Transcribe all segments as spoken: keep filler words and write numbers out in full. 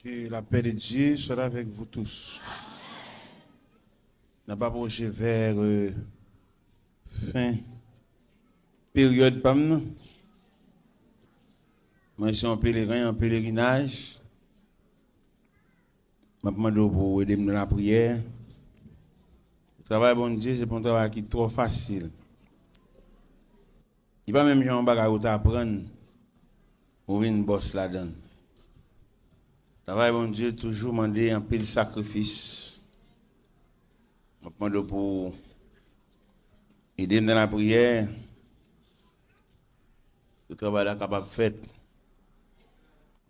Que la paix de Dieu soit avec vous tous. N ap apwoche vè, euh, fen peryòd pa m nan. Mwen se yon pelerin, yon pelerinaj. M ap mande w pou w ede m nan lapriyè. Travay Bondye, se pa yon travay ki twò fasil. Li pa menm jan yon bagay ou ta aprann, ou vin bòs ladan l. Travay Bondye toujou mande anpil sakrifis. M ap mande w pou w ede m nan lapriyè, pou travay la kapab fèt.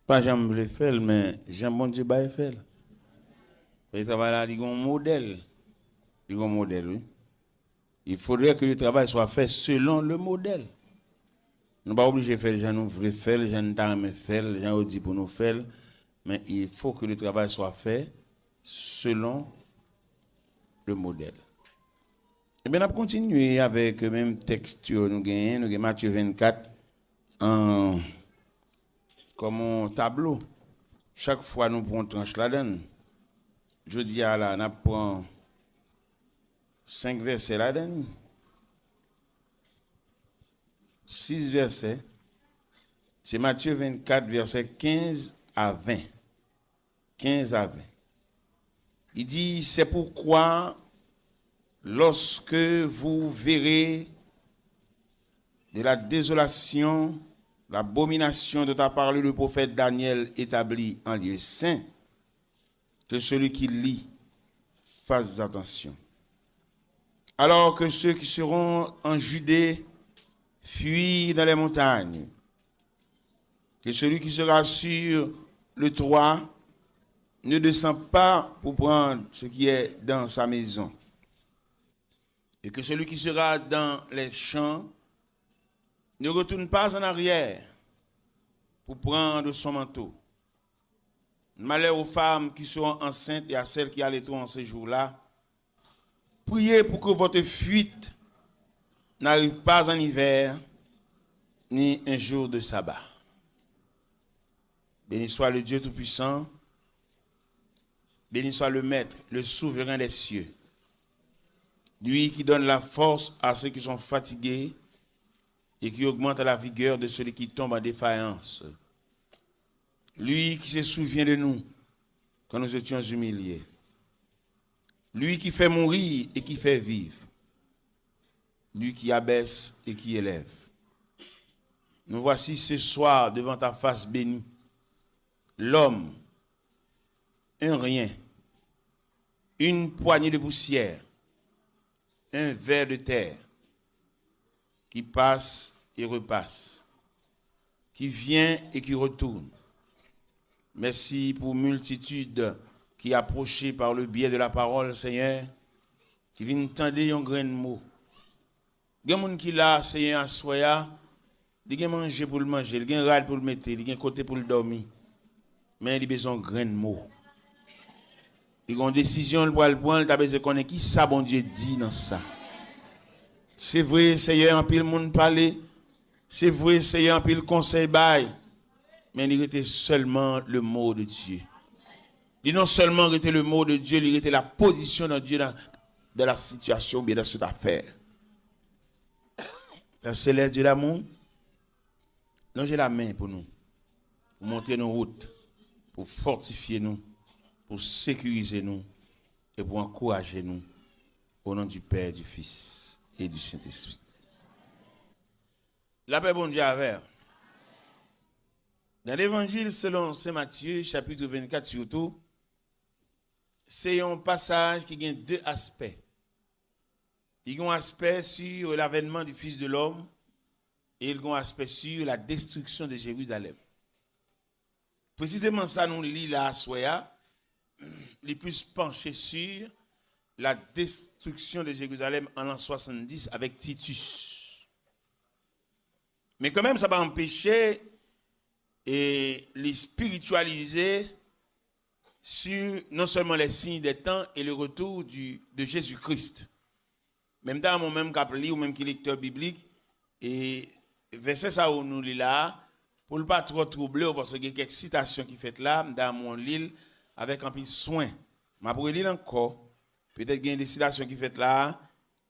Pa jan m vle fè l, men jan Bondye bay fè l. Paske travay la, li gen yon modèl. Li gen yon modèl, wi. Il faudrait que le travail soit fait selon le modèle. Nou pa oblije fè l jan nou vle fè l, jan nou ta renmen fè l, jan yo di pou nou fè l, men il faut que le travail soit fait selon le modèl. Ebyen, n ap kontinye avèk menm tèks yo nou genyen. Nou gen Matye vennkat an, kòm yon tablo. Chak fwa nou pran yon tranch ladan l. Jodi a la, n ap pran senk vèsè ladan li. Sis vèsè. Se Matye vennkat, vèsè kenz a ven. Kenz a ven. Il dit, c'est pourquoi, lorsque vous verrez de la désolation, l'abomination dont a parlé le prophète Daniel établie en lieu saint, que celui qui lit fasse attention. Alors que ceux qui seront en Judée fuient dans les montagnes, que celui qui sera sur le toit ne descend pas pour prendre ce qui est dans sa maison, et que celui qui sera dans les champs ne retourne pas en arrière pour prendre son manteau. Malheur aux femmes qui seront enceintes et à celles qui allaiteront en ce jour-là. Priez pour que votre fuite n'arrive pas en hiver, ni un jour de sabbat. Béni soit le Dieu Tout-Puissant, béni soit le Maître, le Souverain des cieux, lui qui donne la force à ceux qui sont fatigués et qui augmente la vigueur de celui qui tombe en défaillance. Lui qui se souvient de nous quand nous étions humiliés. Lui qui fait mourir et qui fait vivre. Lui qui abaisse et qui élève. Nous voici ce soir devant ta face bénie. L'homme, un rien, une poignée de poussière, un ver de terre qui passe et repasse, qui vient et qui retourne. Mèsi pou miltitid ki apwoche par le biais de la parole, Senyè, ki vin tande yon grenn mo. Gen moun ki la, Senyè, aswè a, li gen manje pou l manje, li gen rad pou l mete, li gen kote pou l dòmi. Men li bezwen yon grenn mo. Li gen yon desizyon l pral pran, li ta bezwen konnen ki sa Bondye di nan sa. Se vre, Senyè, anpil moun pale. Se vre, Senyè, anpil konsèy bay. Men li rete sèlman le mo de Dye. Li non sèlman rete le mo de Dye, li rete la pozisyon de Dye dans, dans la situation oubyen dans cette affaire. Père Céleste, Dieu d'amour, lonje lamen pou nou, pou montre nou wout, pou fòtifye nou, pou sekirize nou e pou ankouraje nou. Au nom du Père, du Fils et du Saint-Esprit. Lapè Bondye avè w. Nan Levanjil selon Sen Matye, chapit vennkat sitou, se yon pasaj ki gen de aspè. Li gen yon aspè sur l'avènement du Fils de l'homme e li gen yon aspè sur la destruction de Jérusalem. Presizeman sa nou li la aswè a, li plis panche sur la destruction de Jérusalem an l'an soixante-dix avèk Titus. Men kanmenm, sa pa anpeche e li espirityalize sur non seulement les signes des temps et le retour du, de Jésus-Christ. Men m ta renmen w menm k ap li, ou menm ki lektè biblik, e vèsè sa yo nou li la a, pou l pa twò twouble w, paske gen kèk sitasyon ki fèt la, m ta renmen w li l avèk anpil swen. M ap reli l ankò. Petèt gen de sitasyon ki fèt la,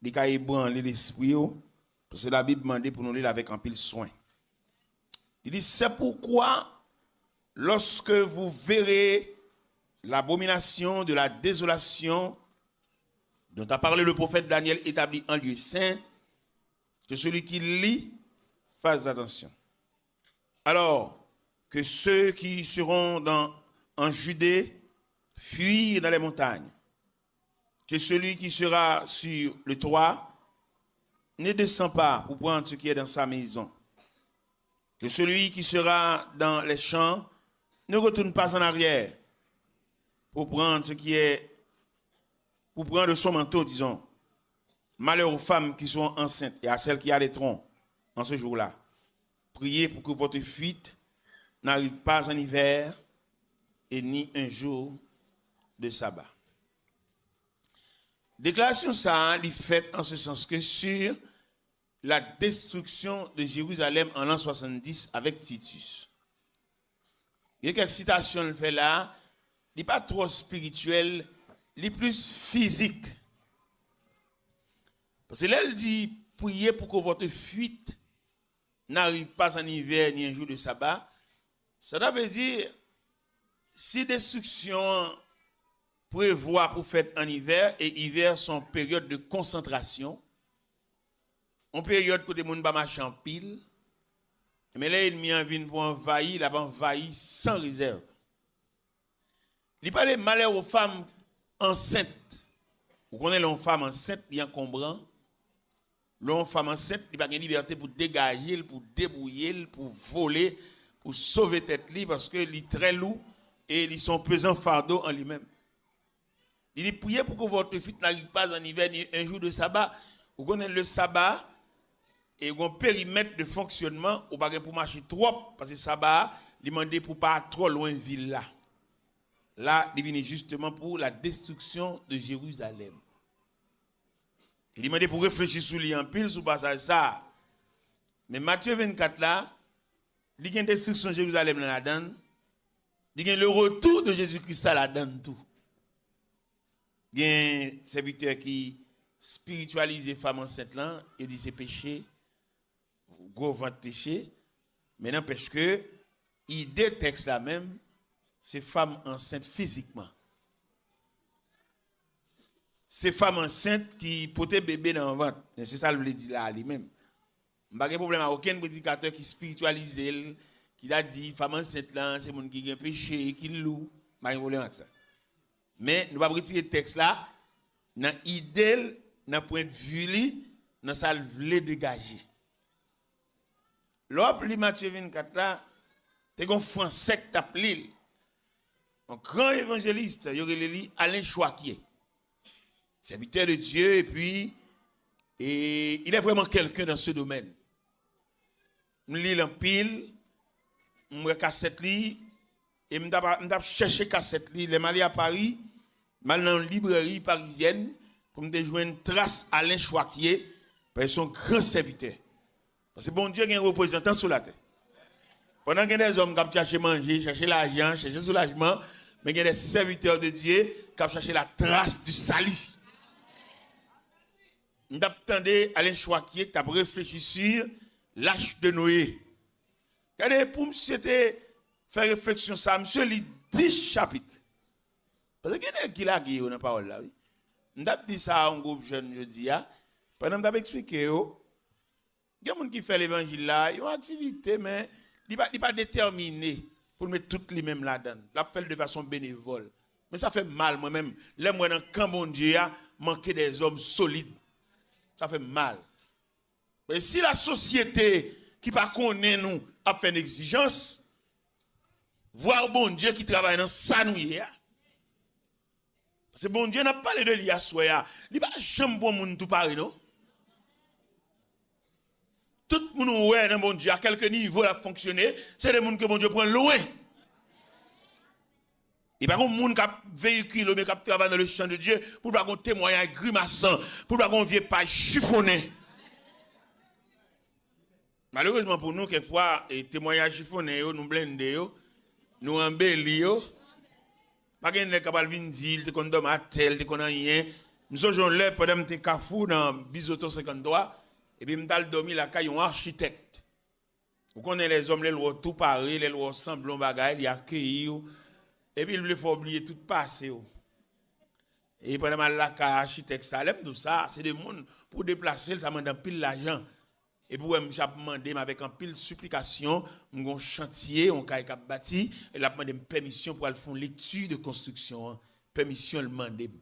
li ka ebranle lespri w, paske Labib mande pou nou li l avèk anpil swen. Li di, c'est pourquoi, lorsque vous verrez l'abomination de la désolation dont a parlé le prophète Daniel établie en lieu saint, que celui qui lit fasse attention. Alors, que ceux qui seront dans, en Judée fuient dans les montagnes. Que celui qui sera sur le toit ne descend pas pour prendre ce qui est dans sa maison. Que celui qui sera dans les champs ne retourne pas en arrière pour prendre ce qui est, pour prendre son manteau, disons. Malheur aux femmes qui sont enceintes et à celles qui allaiteront en ce jour-là. Priez pour que votre fuite n'arrive pas en hiver et ni un jour de sabbat. Deklarasyon sa a, li fèt an se sans ke sur la destruction de Jérusalem en l'an soixante-dix avec Titus. Gen kèk sitasyon l fè la, li pa twò espirityèl, li plis fizik. Paske lè l di, priez pour que votre fuite n'arrive pas en hiver ni un jour de sabbat, sa ta vle di, si destriksyon an prevwa pou fèt an ivè, e ivè se yon peryòd de konsantrasyon, yon peryòd kote moun pa mache anpil, men lè ènmi an vin pou anvayi, l ap anvayi san rezèv. Li pale malè aux femmes enceintes. Ou konnen lè yon fanm ansent, li ankonbran. Lè yon fanm ansent, li pa gen libète pou degaje l, pou debwouye l, pou vole, pou sove tèt li, paske li trè lou e li se yon pezan fado an li menm. Li di, priez pour que votre fuite n'arrive pas en hiver ni un jour de sabbat. Ou konnen le sabbat, e gen yon perimèt de fonksyonman, ou pa gen pou mache twòp, paske saba a, li mande pou pa twò lwen vil la. La, li vini jisteman pou la destriksyon de Jerizalèm. Li mande pou reflechi sou li anpil, sou pasaj sa a. Men Matye vennkat la, li gen destriksyon Jerizalèm nan ladan l, li gen le retour de Jésus Christ la ladan l tou. Gen sèvitè ki espirityalize fanm ansent lan, yo di se peche, gwo vant peche, men nanpèch ke ide tèks la menm, se fanm ansent fizikman. Se fanm ansent ki pote bebe nan vant. Men se sa l vle di la a li menm. M pa gen pwoblèm ak okenn predikatè ki espirityalize l, ki ta di fanm ansent lan, se moun ki gen peche, ki lou. M pa gen pwoblèm ak sa. Men nou p ap retire tèks la nan ide l, nan pwennvi li, nan sa l vle degaje. Lè w ap li Matye vennkat la, te gen yon Fransè k t ap li l. Yon gran evanjelis, yo rele li Alain Choiquier. Serviteur de Dieu, et puis, et il est vraiment quelqu'un dans ce domaine. M li l anpil, m wè kasèt li, e m t ap, m t ap chèche kasèt li. Lè m ale a Pari, m al nan yon librèri parizyèn pou m te jwenn tras Alain Choiquier, paske se yon gran sèvitè. Paske Bondye gen reprezantan sou latè. Pandan gen dèzòm k ap chache manje, chache lajan, chache soulajman, men gen de sèvitè de Dye k ap chache la tras di sali. M t ap tande Alain Choiquier k t ap reflechi sur l'Arche de Noé. Gade, pou misye te fè refleksyon sa, misye li dis chapit. Paske gen nèg ki lage yo nan pawòl la, wi. M t ap di sa a yon gwoup jèn jodi a, pandan m t ap eksplike yo, gen moun ki fè levanjil la, yon aktivite, men li pa, li pa detèmine pou l met tout li menm ladan l. L ap fè l de fason benevòl. Men sa fè m mal, mwen menm, lè m wè nan kan Bondye a, manke dèzòm solid. Sa fè m mal. Men si lasosyete ki pa konnen nou ap fè n egzijans, vwa Bondye ki travay nan sa nou ye a. Paske Bondye n ap pale de li aswè a, li pa janm pran moun tou pare, non. Tout moun ou wè nan Bondye, a kèlke nivo l ap fonksyone, se de moun ke Bondye pran lwen. E pa gen moun k ap veyikile oubyen k ap travay nan le chan de Dye pou l pa gen yon temwayaj grimasan, pou l pa gen yon vye paj chifonnen. Malerezman pou nou, kèk fwa, e, temwayaj chifonnen yo, nou blende yo, nou anbeli yo. Pa gen nèg k ap al vin di, l te konn dòmi atè, l te konn anyen. M sonje yon lè, pandan m te Kafou, nan Bizoton senkanntwa, epi m t al dòmi lakay yon achitèk. Ou konnen lèzòm, lè l wè w tou pare, lè l wè w sanble yon bagay, li akeyi w. Epi l vle fè w bliye tout pase w. E pandan m al lakay achitèk sa, lè m di w sa, se de moun pou deplase l, sa mande anpil lajan. Epi w wè misye ap mande m avèk anpil siplikasyon, m gen yon chantye, yon kay k ap bati, e l ap mande m pèmisyon pou al fè yon lekti de konstriksyon an. Pèmisyon l mande m.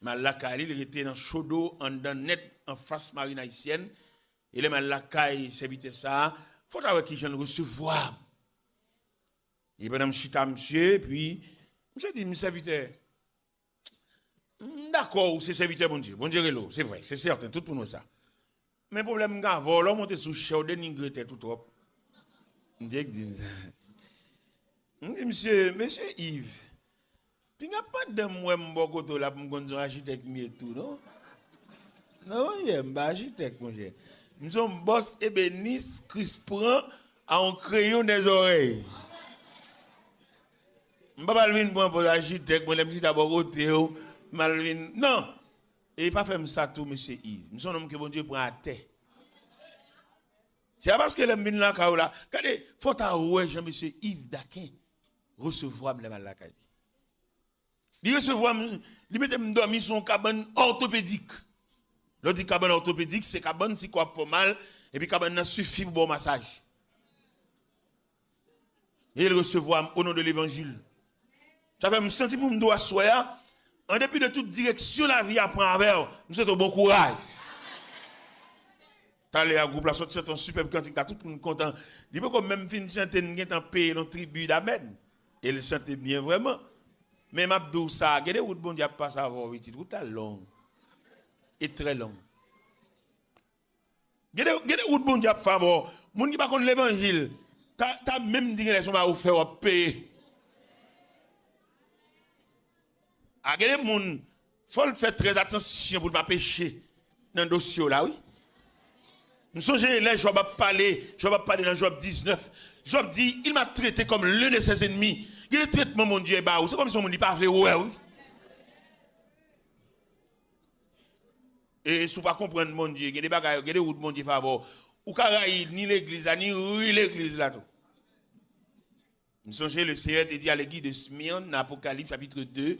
M al lakay li, li rete nan Chodo, anndan nèt, anfas Marin Ayisyèn. E lè m al lakay sèvitè sa a, fò w ta wè kijan l resevwa m. E pandan m chita misye, epi misye di m, "Sèvitè, m dakò ou se sèvitè Bondye. Bondye rele w, se vrè, se sèten, tout moun wè sa. Men pwoblèm m gen avè w, lè w monte sou chè, w denigre tèt ou twòp." Misye k di m sa. M di, "Misye, mesye Yves, pinga pandan m wè m bò kote w la pou m konn se yon achitèk m ye tou, non? Non, monchè, m pa achitèk, monchè. M se yon bòs ebenis, Kris pran a yon kreyon dèzòrèy." M p ap al vin pran pòz achitèk, mwen, lè m chita bò kote w, m al vin, non. E pa fè m sa tou, mesye Yves. M se yon nonm ke Bondye pran atè. Se pa paske lè m vin lakay ou la, gade, fò w ta wè jan mesye Yves Daquin resevwa m lè m al lakay li. Li resevwa m, li mete m dòmi sou yon kabann òtopedik. Lè w di kabann òtopedik, se kabann si kò ap fè w mal, epi kabann nan sifi pou ba w masaj. E l resevwa m o non de levanjil. Sa fè m santi pou m di w aswè a, an depi de tout direksyon lavi a pran avè w, m swete w bon kouraj. Talè a, gwoup la sot chante yon sipèb kantik la, tout moun kontan. Li poko menm fin chante, n gentan peye l yon tribi damèn. E l chante byen vrèman. Men m ap di w sa, gen de wout Bondye ap pase avè w, pitit. Wout la long. E trè long. Gen de, gen de wout Bondye ap fè avè w. Moun ki pa konn levanjil, ta, ta menm di gen lè se yon bagay ou fè w ap peye. A, gen de moun, fò l fè trè atansyon pou l pa peche nan dosye w la, wi. M sonje lè Jòb ap pale, Jòb ap pale nan Jòb diznèf. Jòb di, "Il m'a traité comme l'un de ses ennemis." Gen de tretman Bondye ba ou, se kòmsi yon moun li pa vle wè, wi. E si w pa konprann Bondye, gen de bagay, gen de wout Bondye fè avè w. Ou ka rayi ni legliz la, ni ri legliz la tou. M sonje le Seyè te di a legliz de Smyrne, nan Apocalypse chapitre deux,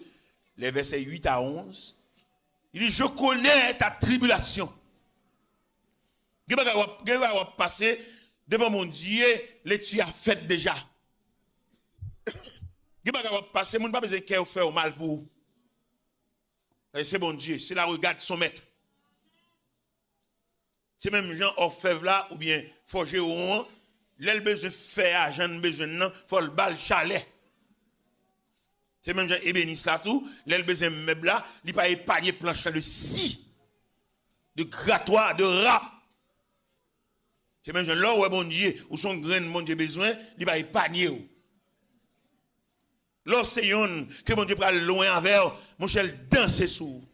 les versets huit à onze, li di, "Je connais ta tribulation." Gen bagay w ap, gen bagay w ap pase devan Bondye, lekti a fèt deja. Gen bagay w ap pase, moun pa bezwen kè yo fè w mal pou ou. E se Bondye, cela regarde son maître. Se menm jan òfèv la oubyen fòjewon an, lè l bezwen fè a jan n bezwen l nan, fò l ba l chalè. Se menm jan ebenis la tou, lè l bezwen mèb la, li pa epanye planch lan de si, de gratwa, de ra. Se menm jan lè w wè Bondye, ou se yon grenn Bondye bezwen, li pa epanye w. Lè w se yonn ke Bondye pral lwen avè w, monchè, l danse sou ou.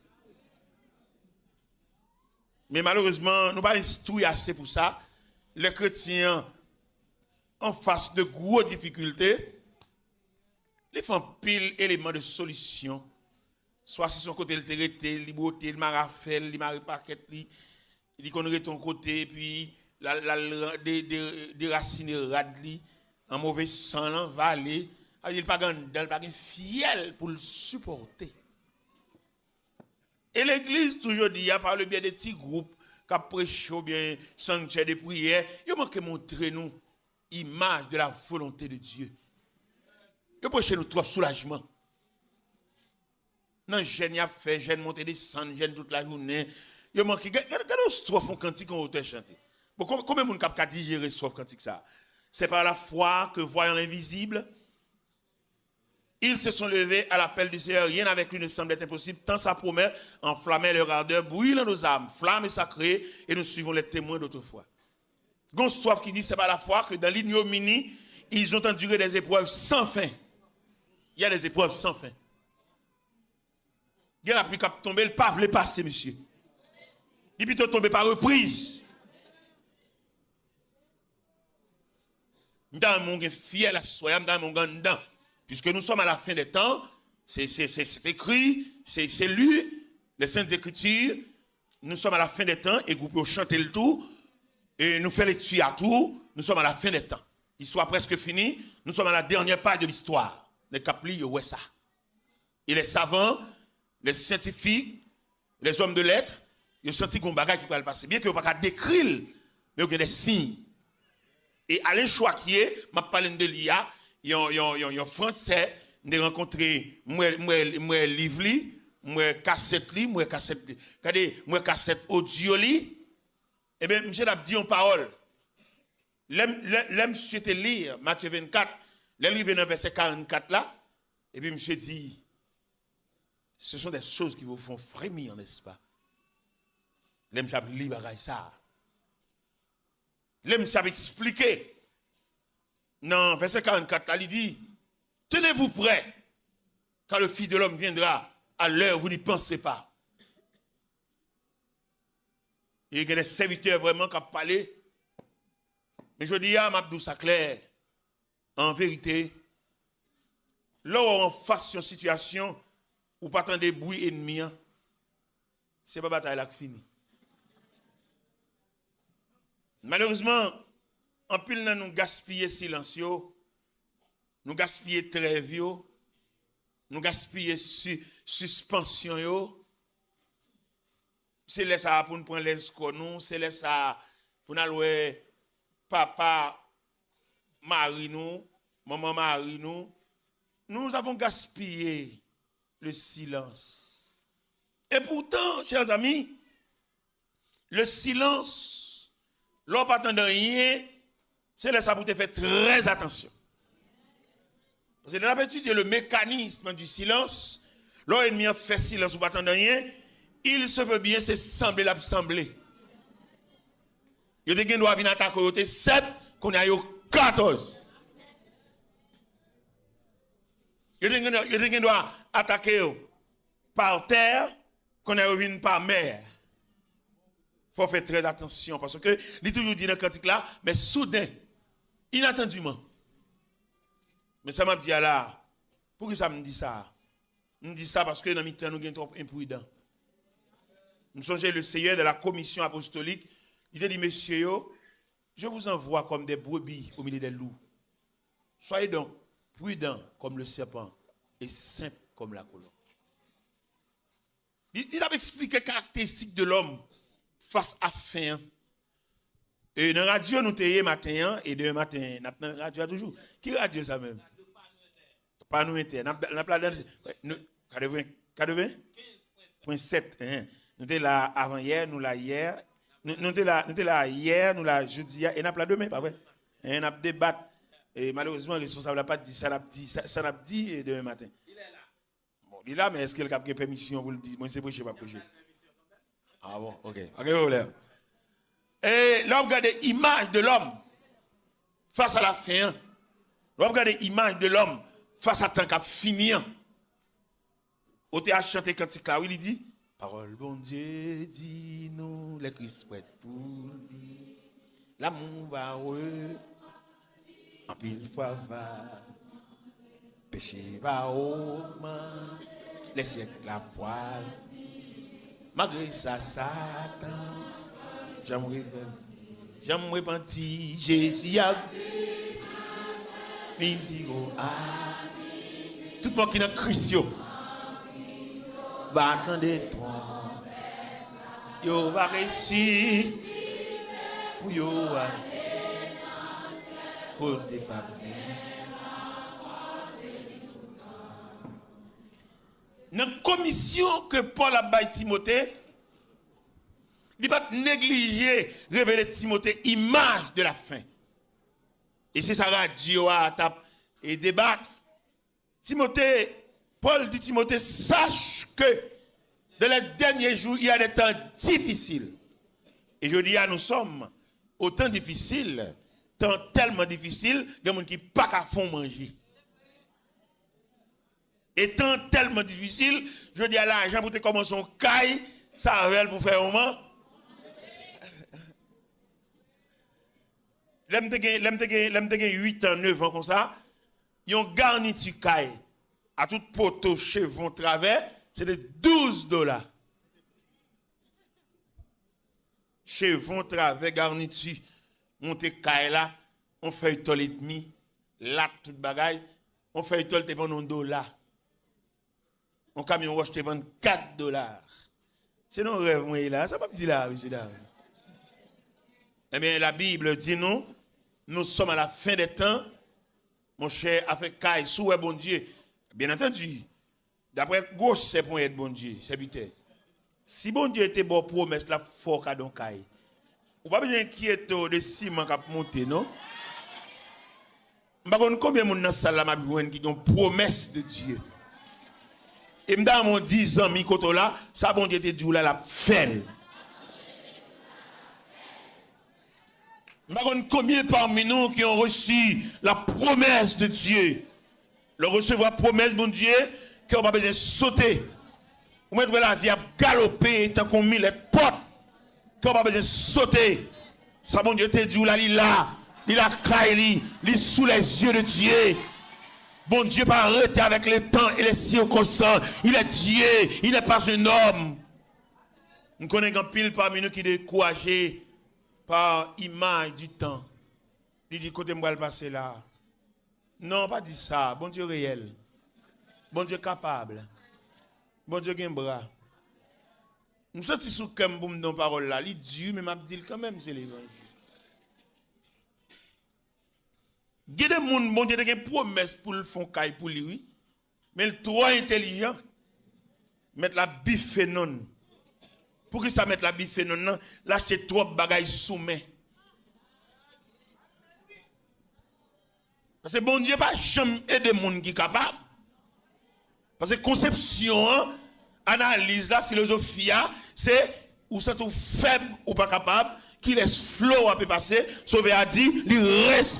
Men malerezman, nou pa enstwi ase pou sa. Lè kretyen an anfas de gwo difikilte, li fè anpil eleman de solisyon. Swa si se yon kote l te rete, li bwote, li mare afè l, li mare pakèt li, li konn rete yon kote, epi l al, l al de, de, derasine rad li, an move san l anvale. Sa vle di, li pa gen anndan, li pa gen fyèl pou l sipòte. E legliz, tou jodi a, pa le byè de ti gwoup k ap preche oubyen sanktyè de priyè, yo manke montre nou imaj de la volonte de Dye. Yo preche nou twòp soulajman. Nan jèn y ap fè, jèn monte desann, jèn tout lajounen. Yo manke, gade, gade, gade yon stwòf yon kantik yon otè chante. Bon, kon-, konbyen moun k ap ka dijere stwòf kantik sa? C'est par la foi que, voyant l'invisible, ils se sont levés à l'appel du Seigneur. Rien avec lui ne semble être impossible, tant sa promesse enflammait leur ardeur, brûlant nos âmes, flamme sacrée, et nous suivons les témoins d'autrefois. Gon stwòf ki di, c'est par la foi que dans l'ignominie, ils ont enduré des épreuves sans fin. Il y a des épreuves sans fin. Gen lapli k ap tonbe, l pa vle pase, mesye. Li pito tonbe pa repriz. M ta renmen w gen fyèl aswè a, m ta renmen w gen anndan. Puisque nous sommes à la fin des temps, c'est, c'est, c'est, c'est écrit, c'est, c'est lu, les Saintes Écritures, nous sommes à la fin des temps, e gwoup yo chante l tou, e nou fè lekti a tou, nous sommes à la fin des temps. Istwa prèske fini, nous sommes à la dernière page de l'histoire. Nèg k ap li, yo wè sa. E les savants, les scientifiques, les hommes de lettres, yo santi gon bagay ki pral pase. Byen ke yo pa ka dekri l, men yo gen de siy. E Alain Choicquier, m ap pale n de li a, yon, yon, yon, yon Fransè, m te rankontre, m wè, m wè, m wè liv li, m wè kasèt li, m wè kasèt li. Gade, m wè kasèt odyo li. Ebyen, misye t ap di yon pawòl. Lè, lè, lè misye te li Matye vennkat, lè l rive nan vèsè karannkat la, epi misye di, ce sont des choses qui vous font frémir, n'est-ce pas? Lè misye ap li bagay sa a. Lè misye ap eksplike nan vèsè karannkat la, li di, tenez-vous prêts, car le Fils de l'homme viendra à l'heure où vous n'y pensez pas. E gen de sèvitè vrèman k ap pale. Men jodi a, m ap di w sa klè. An verite, lè w anfas yon sitiyasyon, ou pa tande bri ènmi an, se pa batay la k fini. Malerezman, anpil nan nou gaspiye silans yo, nou gaspiye trèv yo, nou gaspiye si, sispansyon yo. Se lè sa a pou n pran lèz kò nou, se lè sa a pou n al wè papa mari nou, manman mari nou. Nous avons gaspillé le silence. Et pourtant, chers amis, le silence, lè w pa tande anyen, se lè sa pou w te fè trè atansyon. Paske lè n ap etidye le mécanisme du silence, lè w ènmi an fè silans ou pa tande anyen, il se peut bien se sanble l ap sanble. Yo te gen dwa vin atake w, yo te sèt, kounye a yo katòz. Yo te gen, yo te gen dwa atake w pa tè, kounye a yo vin pa mè. Fò w fè trè atansyon, paske li toujou di nan kantik la, men souden, inattendument. Men sa m ap di a la, poukisa m di sa? M di sa paske nan mitan nou gen twòp enpridan. M sonje le Seyè de la Commission Apostolique, li te di mesye yo, je vous envoie comme des brebis au milieu des loups. Soyez donc prudents comme le serpent et simples comme la colombe. Li, li t ap eksplike karakteristik de lòm fas a fen an. E nan radyo nou te ye maten an, e demen maten, n ap nan radyo a toujou. Ki radyo sa menm? Pa nou entè. N ap, n ap ladan, nou, katreven, katreven? Pwen sèt, en. Nou te la avan yè, nou la yè. Nou, nou te la, nou te la yè, nou la jodi a, e n ap la demen, pa vre? En, n ap debat. E malerezman, responsab la pa t di sa n ap di, sa, sa n ap di, e demen maten. Bon, li la, men èske l k ap gen pèmisyon pou l di, mwen se preche m ap preche? Ah bon, ok. Pa gen pwoblèm. E lè w ap gade imaj de lòm fas a la fen an, lè w ap gade imaj de lòm fas a tan k ap fini an, otè a chante kantik la, wi, li di, pawòl Bondye di nou, lè Kris prèt pou l vini, l'amour va re-, anpil fwa va, peche va ogmante, lè syèk la pwal, malgre sa, Satan janm repanti, janm repanti, Jezi ap vini, di yo, a, tout moun ki nan Kris yo va tande twonpèt, yo va resisite pou yo ale nan syèl kote p ap gen lankò. Nan komisyon ke Pòl ap bay Timote, li pa t neglije revele Timote imaj de la fen. E se sa radyo a t ap, e, debat. Timote, Pòl di Timote, sache que dans les derniers jours, il y a des temps difficiles. E jodi a, nous sommes au temps difficile, tan tèlman difisil, gen moun ki pa ka fè w manje. E tan tèlman difisil, jodi a, lajan pou te kòmanse yon kay, sa avè l pou fè yon man. Lè m te gen, lè m te gen, lè m te gen uit an, nèf an konsa, yon garniti kay a tout poto, chevon, travè, se te douz dola. Chevon, travè, garniti, monte kay la, yon fèy tòl edmi, lat, tout bagay, yon fèy tòl te vann yon dola. Yon kamyon wòch te vann kat dola. Se nan rèv mwen ye la. Sa m ap di la, mesye dam. Ebyen, la Bible dit nous, nous sommes à la fin des temps. Monchè, afè kay, si w wè Bondye, byen antandi, daprè gwosè ponyèt Bondye, sèvitè, si Bondye te ba w pwomès l ap fè w kado yon kay, ou pa bezwen enkyete w de siman k ap monte, non. M pa konn konbyen moun nan sal la m ap jwenn ki gen yon pwomès de Dye. E m ta renmen w di zanmi kote w la, sa Bondye te di w la, l ap fè l. M pa konn konbyen pami nou ki ont reçu la promesse de Dieu. Lè w resevwa pwomès Bondye, kè w pa bezwen sote. Ou mèt wè lavi ap galope tankou yon milèt pòt. Kè w pa bezwen sote. Sa Bondye te di w la, li la. Li lakay li. Li sous les yeux de Dieu. Bondye pa rete avec le temps et les circonstances. Il est Dieu. Il n'est pas un homme. M konnen gen anpil pami nou ki dekouraje pa imaj di tan. Li di, "Kote m pral pase la?" Non, pa di sa. Bondye reyèl. Bondye kapab. Bondye gen bra. M santi sou kè m pou m di yon pawòl la. Li di, men m ap di l kanmenm, se levanjil. Gen de moun, Bondye te gen pwomès pou l fè yon kay pou li, wi. Men l twò entèlijan. Mèt la bife nonn. Poukisa mèt la bife nonn nan? L achte twòp bagay sou men. Paske Bondye pa janm ede moun ki kapab. Paske konsepsyon an, analiz la, filozofi a, se ou santi w fèb, ou pa kapab, kilès flo a pe pase, Sovè a di, li res.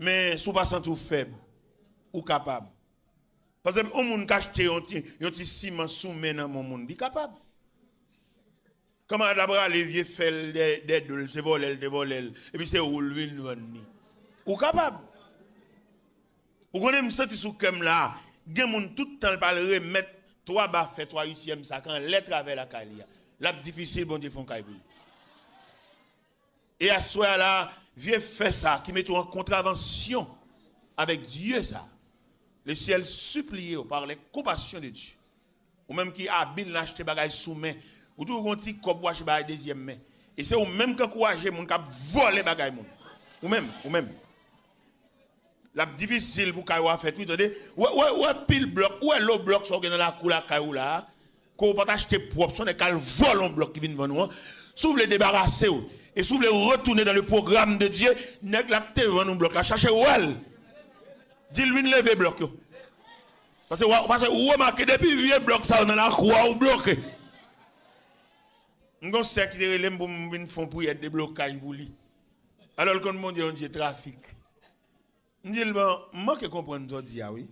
Men si w pa santi w fèb, ou kapab. Paske yon moun ka achte yon ti, yon ti siman sou men nan men yon moun, li kapab. Kanmarad la prale vye fè l dè, dè do l, se vòlè l te vòlè l, epi se ou l vin vann li. Ou kapab. Ou konnen m santi sou kè m la, gen moun tout tan l pral remèt twa ba fè twa uityèm sa k anlè travè lakay li a. L ap difisil Bondye fè yon kay pou li. E aswè a la, vye fè sa ki mete w an kontravansyon avèk Dye sa, le syèl sipliye w par les compassions de Dieu. Ou menm ki abil nan achte bagay sou men, ou toujou gon ti kòb ou achte bagay dezyèm men. E se ou menm k ankouraje moun k ap vòlè bagay moun. Ou menm, ou menm. L ap difisil pou kay ou a fèt, wi, tande. Ou wè, ou wè, ou wè pil blòk, ou wè lo blòk sa w gen nan lakou lakay ou la a, ke w pa t achte pwòp, se yon nèg k al vòlè yon blòk ki vin vann ou an. Si w vle debarase w, e si w vle retounen dans le programme de Dieu, nèg la k te vann ou blòk la, chache wè l. Di l vin leve blòk yo. Paske w, paske ou remake depi vye blòk sa yo nan lakou a, ou bloke. M gen yon sè ki te rele m pou m vin fè yon priyè deblokaj pou li. Alò l konn Bondye yon dye trafik. M di l, "Bon, m manke konprann sa w di a, wi.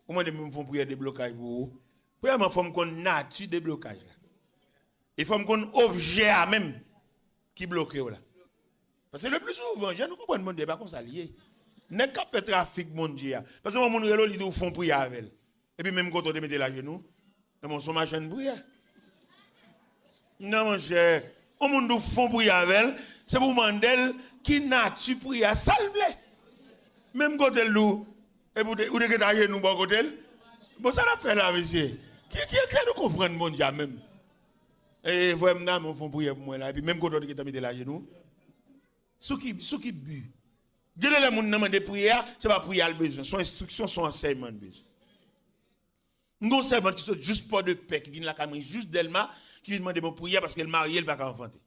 Ou mande m pou m fè yon priyè deblokaj pou ou. Premyèman, fò m konn nati deblokaj la. E fò m konn objè a menm ki bloke w la." Paske le pli souvan, jan nou konprann Bondye, e pa konsa l ye. Nèg k ap fè trafik Bondye a. Paske yon moun rele w, li di w fè yon priyè avè l. Epi menm kote w te mete l ajenou, ebyen, se yon machann priyè. Non, monchè, yon moun di w fè yon priyè avè l, se pou w mande l ki nati priyè a, sa l vle. Menm kote l di w, epi w te, ou te gentan ajenou bò kote l. Bon, sa n ap fè la, mesye? Ki, ki, ki nou konprann Bondye a menm? E, frè m nan, men w fè yon priyè pou mwen la, epi menm kote w te gentan mete l ajenou. Sou ki, sou ki bi? Gen de lè moun nan mande priyè a, se pa priyè a l bezwen, se yon enstriksyon, se yon ansèyman l bezwen. M gen yon sèvant ki sot jis Pòdepè, ki vin lakay mwen jis Dèlma, ki vin mande m yon priyè paske l marye, l pa ka anfante.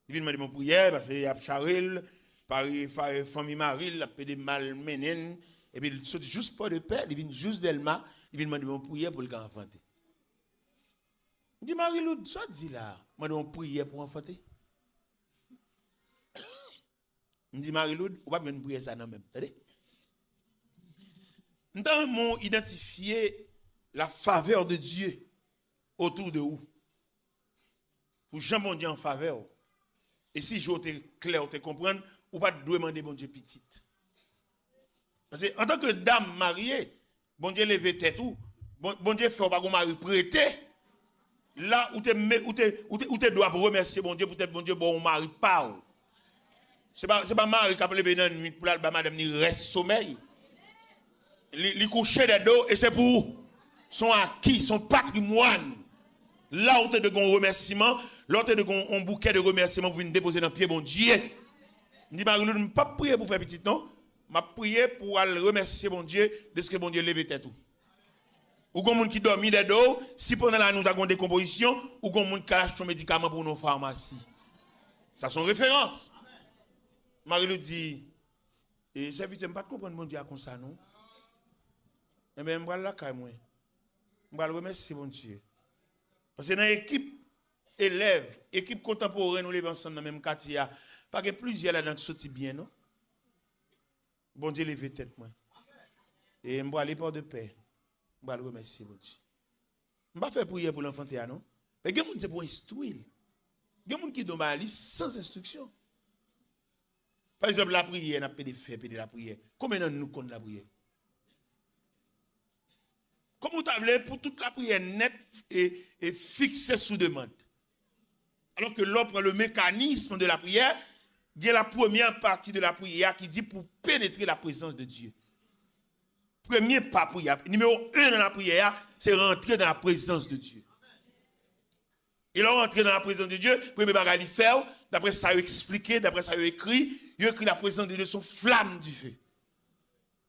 Li vin mande m yon priyè paske y ap chare l, pare, fa-, fanmi mari l ap pede mal mennen l, epi l sot jis Pòdepè, li vin jis Dèlma, li vin mande m yon priyè pou l ka anfante. M di, "Marie Lourdes, sa w di la? Mande w yon priyè pou w anfante?" M di, "Marie Lourdes, ou p ap jwenn priyè sa nan men m, tande." M ta renmen w idantifye la faveur de Dieu autour de ou. Pou jan Bondye an favè w. E si je w te klè, w te konprann, ou pa t dwe mande Bondye pitit. Paske antanke dam marye, Bondye leve tèt ou, Bon- Bondye fè w pa gon mari prete. La, ou te, me- ou te, ou te, ou te dwe ap remèsye Bondye poutèt Bondye ba w yon mari pa w. Se pa, se pa mari k ap leve nan nwit pou l al ba madanm li rès somèy. Li, li kouche dèyè do e se pou ou. Se yon aki, se yon patrimwàn. La ou te dwe gen yon remèsiman, la ou te dwe gen yon, yon boukè de remèsiman pou vin depoze nan pye Bondye. M di Marie-Lou, m p ap priye pou fè pitit non. M ap priye pou w al remèsye Bondye dèske Bondye leve tèt ou. Ou gon moun ki dòmi dèyè do w, si pandan lane w ta gon dekonpozisyon, ou gon moun k al achte yon medikaman pou w nan yon famasi. Sa se yon referans. Marie-Lou di, e sèvitè, m pa t konprann Bondye a konsa non. Enben, m pral lakay mwen. M pral remèsye Bondye. Paske nan ekip elèv, ekip kontanporen nou leve ansanm nan menm katye a, pa gen plizyè ladan ki soti byen non. Bondye leve tèt mwen. E m prale Pòdepè. M pral remèsye Bondye. M pa fè priyè pou l anfante a non. Men gen moun se pou enstwi l. Gen moun ki don bagay li san enstriksyon. Pa egzanp, lapriyè, n ap pede fè, pede lapriyè. Konbyen nan nou konn lapriyè? Kòman w ta vle pou tout lapriyè nèt e, e fikse sou demann? Alò ke lè w pran le mécanisme de la prière, gen la premyè pati de lapriyè a ki di pou penetre la présence de Dieu. Premye pa priyè a, nimewo en nan lapriyè a, se rantre nan laprezans de Dye. E lè w rantre nan laprezans de Dye, premye bagay li fè w, daprè sa yo eksplike, daprè sa yo ekri, yo ekri laprezans de Dye se yon flam dife.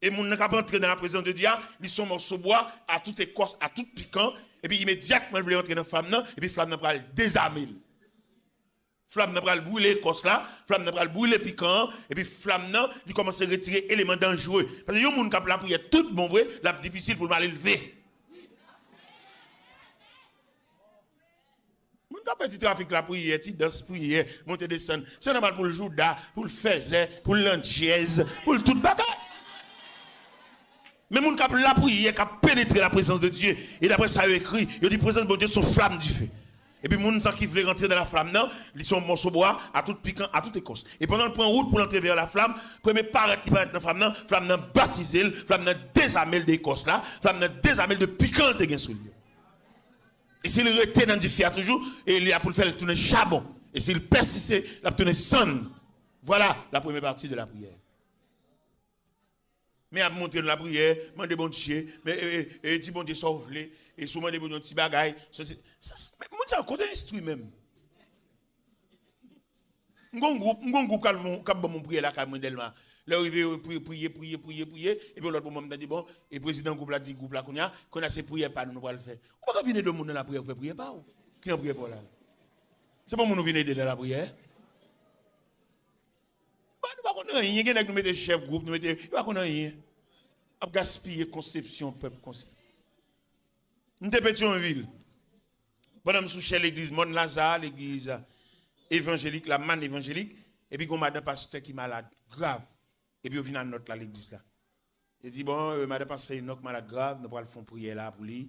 E moun nan k ap antre nan laprezans de Dye a, li se yon mòso bwa, a tout ekòs, a tout pikan, epi imedyatman l vle antre nan flam nan, epi flam nan pral dezame l. Flam nan pral brile ekòs la, flam nan pral brile pikan an, epi flam nan, li kòmanse retire eleman danjere. Paske yon moun k ap lapriyè tout bon vre, l ap difisil pou l mal elve. Moun k ap fè ti trafik lapriyè, ti dans priyè, monte desann, se nòmal pou l jouda, pou l fèzè, pou l landjèz, pou l tout bagay. Men moun k ap lapriyè, k ap penetre laprezans de Dye, e daprè sa yo ekri, yo di prezans Bondye se yon flam dife. Epi moun sa ki vle rantre nan laflam nan, li se yon mòso bwa, a tout pikan, a tout ekòs. E pandan l pran wout pou l antre vè laflam, premye parèt li parèt nan flam nan, flam nan batize l, flam nan dezame l de ekòs la, flam nan dezame l de pikan l te gen sou li yo. E si l rete nan dife a toujou, e li a pou l fè l tounen chabon. E si l pèsiste, l ap tounen sann. Vwala la premye pati de lapriyè. Men ap montre nou lapriyè, mande Bondye, men, e, e, e, di Bondye sa w vle, e si w mande Bondye yon ti bagay, sa, se, sa, se, men moun sa yo kote enstwi menm? M gon gwoup, m gon gwoup k ap, k ap ban m yon priyè lakay mwen Dèlma. Lè yo rive, yo pri- priye, priye, priye, priye, epi yon lòt moman m tande, bon, e prezidan gwoup la di gwoup la kounye a, kounye a se priyè pa nou nou pral fè. Ou pa ka vin ede yon moun nan lapriyè pou fè priyè pa w. Ki nan priyè pa w la? Se pa moun ou vin ede nan lapriyè? Ba, nou pa konn anyen, gen nèg nou mete chèf gwoup, nou mete, yo pa konn anyen. Ap gaspiye konsepsyon pèp konsa. M te Petyonvil. Pandan m sou chè legliz Mòn Laza, legliz evanjelik, la mann evanjelik, epi gon madan pastè ki malad grav. Epi yo vin a nòt la legliz la. Yo di, bon, euh, madan pastè Enòk malad grav, nou pral fè yon priyè la pou li.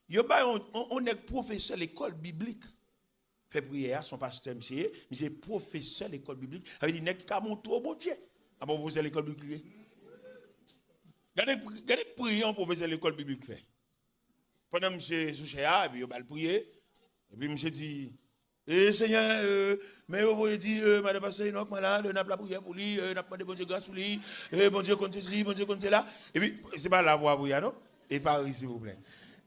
Yo bay yon, yon, yon nèg pwofesè lekòl biblik fè priyè a, se yon pastè misye ye, misye pwofesè lekòl biblik, sa vle di nèg ki ka montre w Bondye. Apa w pwofesè lekòl biblik li ye? Gade, gade priyè yon pwofesè lekòl biblik fè. Pandan misye sou chè a, epi yo ba l priye, epi misye di, e Senyè, euh, men yo voye di, euh, madan pastè Enòk malad, n ap lapriyè pou li, euh, n ap mande Bondye gras pou li, euh, Bondye konn sesi, Bondye konn sela. Epi, se pa la pou w ap priye a non. E pa ri, silvouplè.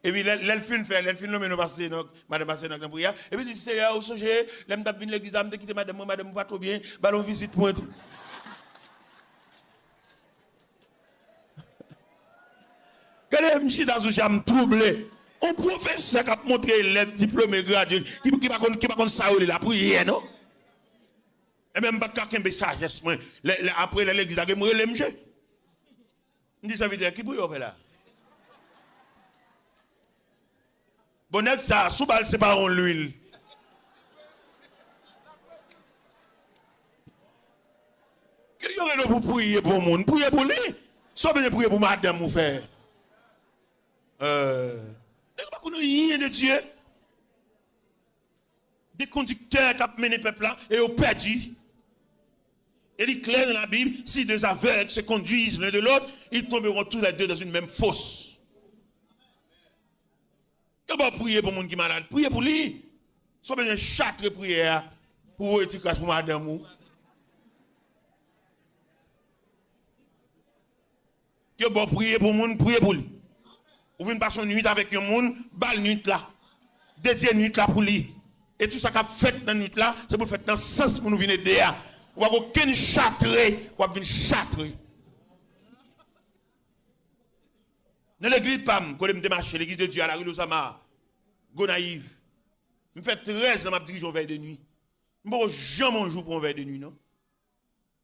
Epi lè, lè l fin fè, lè l fin lonmen non pastè Enòk, madan pastè Enòk nan priyè, epi li di, Seyè, ou sonje, lè m t ap vin legliz la, m te kite madanm mwen, madanm mwen pa twò byen, ba l yon vizit pou mwen tou. Gade, m chita sou chè a, m twouble. Yon pwofesè k ap montre elèv diplome, gradye, ki, ki pa konn, ki pa konn sa yo rele lapriyè, non? Ebyen, m pa t ka kenbe sajès mwen. Lè, lè, apre, lè legliz la gen, m rele misye. M di, sèvitè, ki priyè w fè la? Bon, nèg sa, si w ba l, se pa yon lwil. Yo, yo rele w pou priye pou yon moun. Priye pou li. Sa w bezwen priye pou madanm ou fè? Euh, nèg yo pa konn anyen de Dye. Des conducteurs k ap mennen pèp la e yo pèdi. Et il est clair dans la Bible, si deux aveugles se conduisent l'un de l'autre, ils tomberont tous les deux dans une même fosse. Yo ba w priye pou moun ki malad, priye pou li. Si w bezwen chatre priyè a pou voye ti kras pou madanm ou. Yo ba w priye pou moun, priye pou li. Ou vin pase yon nwit avèk yon moun, ba l nwit la. Dedye nwit la pou li. E tou sa k ap fèt nan nwit la, se pou l fèt nan sans moun ou vin ede a. Ou pa gen okenn chatre, w ap vin chatre. Nan legliz pa m, kote m te mache, Legliz de Dye a Lari Lozama, Gonayiv, m fè trèz an m ap dirije yon vèy de nwi. M poko janm yon jou pran yon vèy de nwi, non.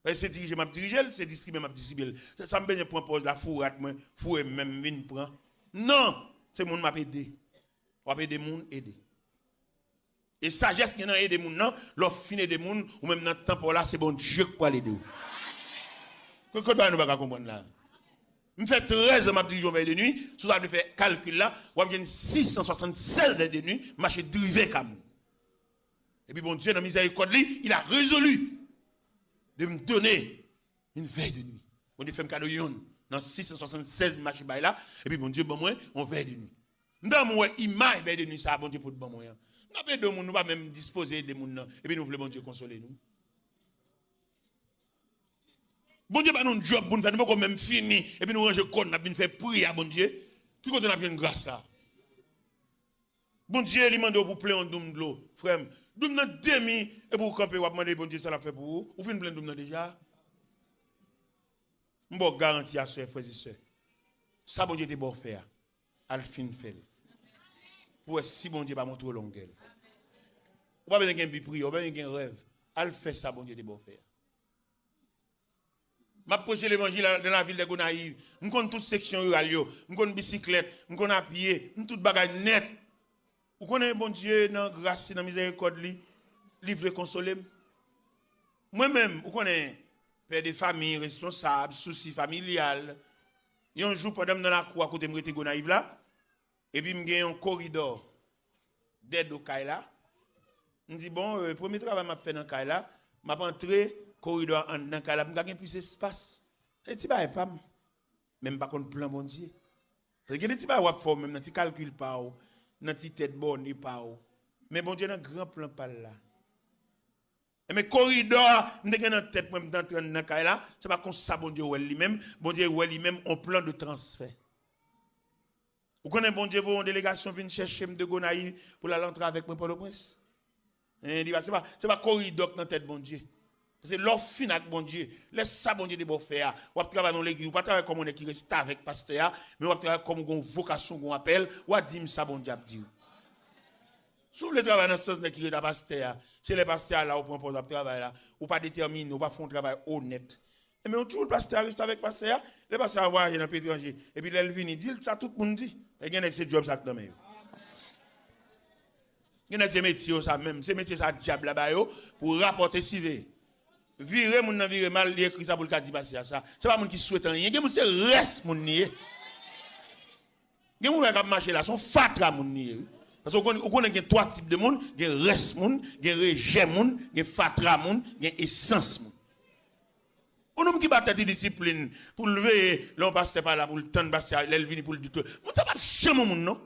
Paske se dirije m ap dirije l, se distribye m ap distribye l. Sa m bezwen pran pòz la, foure at mwen, foure men m vin pran. Non! Se moun m ap ede. W ap ede moun, ede. E sajès ki nan ede moun nan, lè w fin ede moun, ou menm nan tan pa w la, se Bondye k pral ede w. Ke, ke bagay nou pa ka konprann la? M fè trèz an m ap dirije yon vèy de nwi, si w ta vle fè kalkil la, w ap jwenn sis san swasannsèz vèy de nwi, m mache drive ka moun. Epi Bondye, nan mizèrikòd li, il a résolu de me donner une veille de nuit. Bondye fè m kado yonn nan sis san swasannsèz m mache bay la, epi Bondye ban mwen yon vèy de nwi. M ta renmen wè imaj vèy de nwi sa a Bondye pot ban mwen an. N ap ede yon moun, nou pa menm dispoze ede moun nan, epi nou vle Bondye konsole nou. Bondye ba nou yon djòb pou n fè, nou poko menm fini, epi nou ranje kò n, n ap vin fè priyè a Bondye. Ki kote n ap jwenn gras la? Bondye, li mande w pou plen yon doum dlo, frè m. Doum nan demi, epi w kanpe, w ap mande Bondye sa l ap fè pou ou. Ou fin plen doum nan deja? M ba w garanti aswè, frè e sè. Sa Bondye te ba w fè a, al fin fè l. Pou w wè si Bondye pa montre w longè l. Ou pa bezwen gen bi priyè, ou pa bezwen gen rèv. Al fè sa Bondye te ba w fè a. M ap preche levanjil a, dans la ville de Gonayiv. M konn tout seksyon riral yo. M konn bisiklèt. M konn apye. M tout bagay nèt. Ou konnen Bondye nan gras li, nan mizèrikòd li, li vle konsole m. Mwen menm, ou konnen, pè de fami, responsab, sousi familyal. Yon jou, pandan m nan lakou a kote m rete Gonayiv la, epi m gen yon koridò dèyè do kay la. M di, bon, euh, premye travay m ap fè nan kay la, m ap antre koridò a anndan kay la pou m ka gen plis espas. Se ti bagay pa m. Men m pa konn plan Bondye. Paske gen de ti bagay w ap fè w menm nan ti kalkil pa w, nan ti tèt bòne pa w. Men Bondye nan gran plan pa l la. Enben, koridò a m te gen nan tèt mwen, m t antre anndan kay la, se pa konsa Bondye wè l li menm. Bondye wè li menm on plan de transfè. Ou konnen Bondye voye yon delegasyon vin chèche m de Gonayiv pou l al antre avèk mwen Pòtoprens. Hein, li pa, se pa, se pa koridò k nan tèt Bondye. Paske lè w fin ak Bondye, lè sa Bondye te ba w fè a, w ap travay nan yon legliz, ou pa travay kòm yon nèg ki restavèk pastè a, men w ap travay kòm ou gen yon vokasyon, gen yon apèl, w a di m sa Bondye ap di w. Si w vle travay nan sans nèg ki reta pastè a, se lè pastè a la ou pran pòz ap travay la, ou pa detèmine, ou pa fè yon travay onèt. Enben, yon tchoul pastè a restavèk pastè a, lè pastè a vwayaje nan peyi etranje, epi lè l vini, di l sa tout moun di. E gen nèg se djòb sa k nan men yo. Gen nèg se metye yo sa menm, se metye sa dyab la ba yo pou rapòte siveye. Vire moun nan vire mal, li ekri sa pou l ka di pastè a sa. Se pa moun ki swete anyen, gen moun se rès moun li ye. Gen moun k ap mache la, se yon fatra moun li ye, wi. Paske ou konnen, ou konnen gen twa tip de moun, gen rès moun, gen rejè moun, gen fatra moun, gen esans moun. Yon nonm ki ba tèt li disiplin pou l veye lè yon pastè pa la, pou l tann pastè a, lè l vini pou l di tou. Moun sa p ap janm yon moun, non.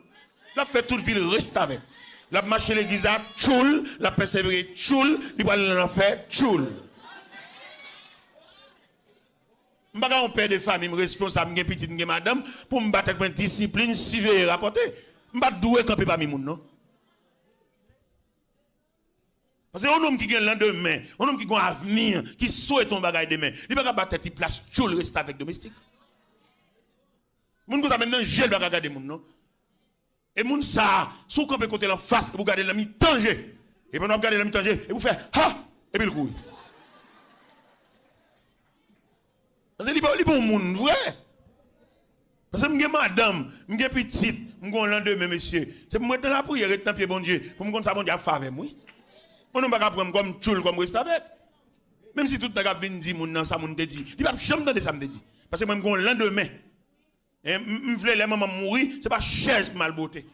L ap fè tout vi l restavèk. L ap mache legliz la, tchoul, l ap pèsevere, tchoul, li pral nan lanfè, tchoul. M pa ka yon pè de fanmi, m responsab, m gen pitit, m gen madanm, pou m ba tèt mwen disiplin, siveye, rapòte. M pa t dwe kanpe pami moun, non. Paske yon nonm ki gen landemen, yon nonm ki gen avni, ki swete yon bagay demen, li pa ka ba tèt li plas tchoul restavèk domestik. Moun konsa, menm nan je l pa ka gade moun, non. E moun sa a, si w kanpe kote l anfas, epi w gade l nan mitan je, e pandan w ap gade l nan mitan je, epi w fè, ha! Epi l kouri. Paske li pa, li pa yon moun vre. Paske m gen madanm, m gen pitit, m gen yon landemen, mesye. Se pou m ret nan lapriyè, ret nan pye Bondye, pou m konn sa Bondye ap fè avè m, wi. Yon nonm pa ka pran m kòm tchoul, kòm restavèk. Menm si tout nèg ap vin di moun nan sa moun te di, li p ap janm tande sa m te di. Paske mwen, m gen yon landemen. E m, m vle lè manman m mouri, se pa chèz pou m al bwote.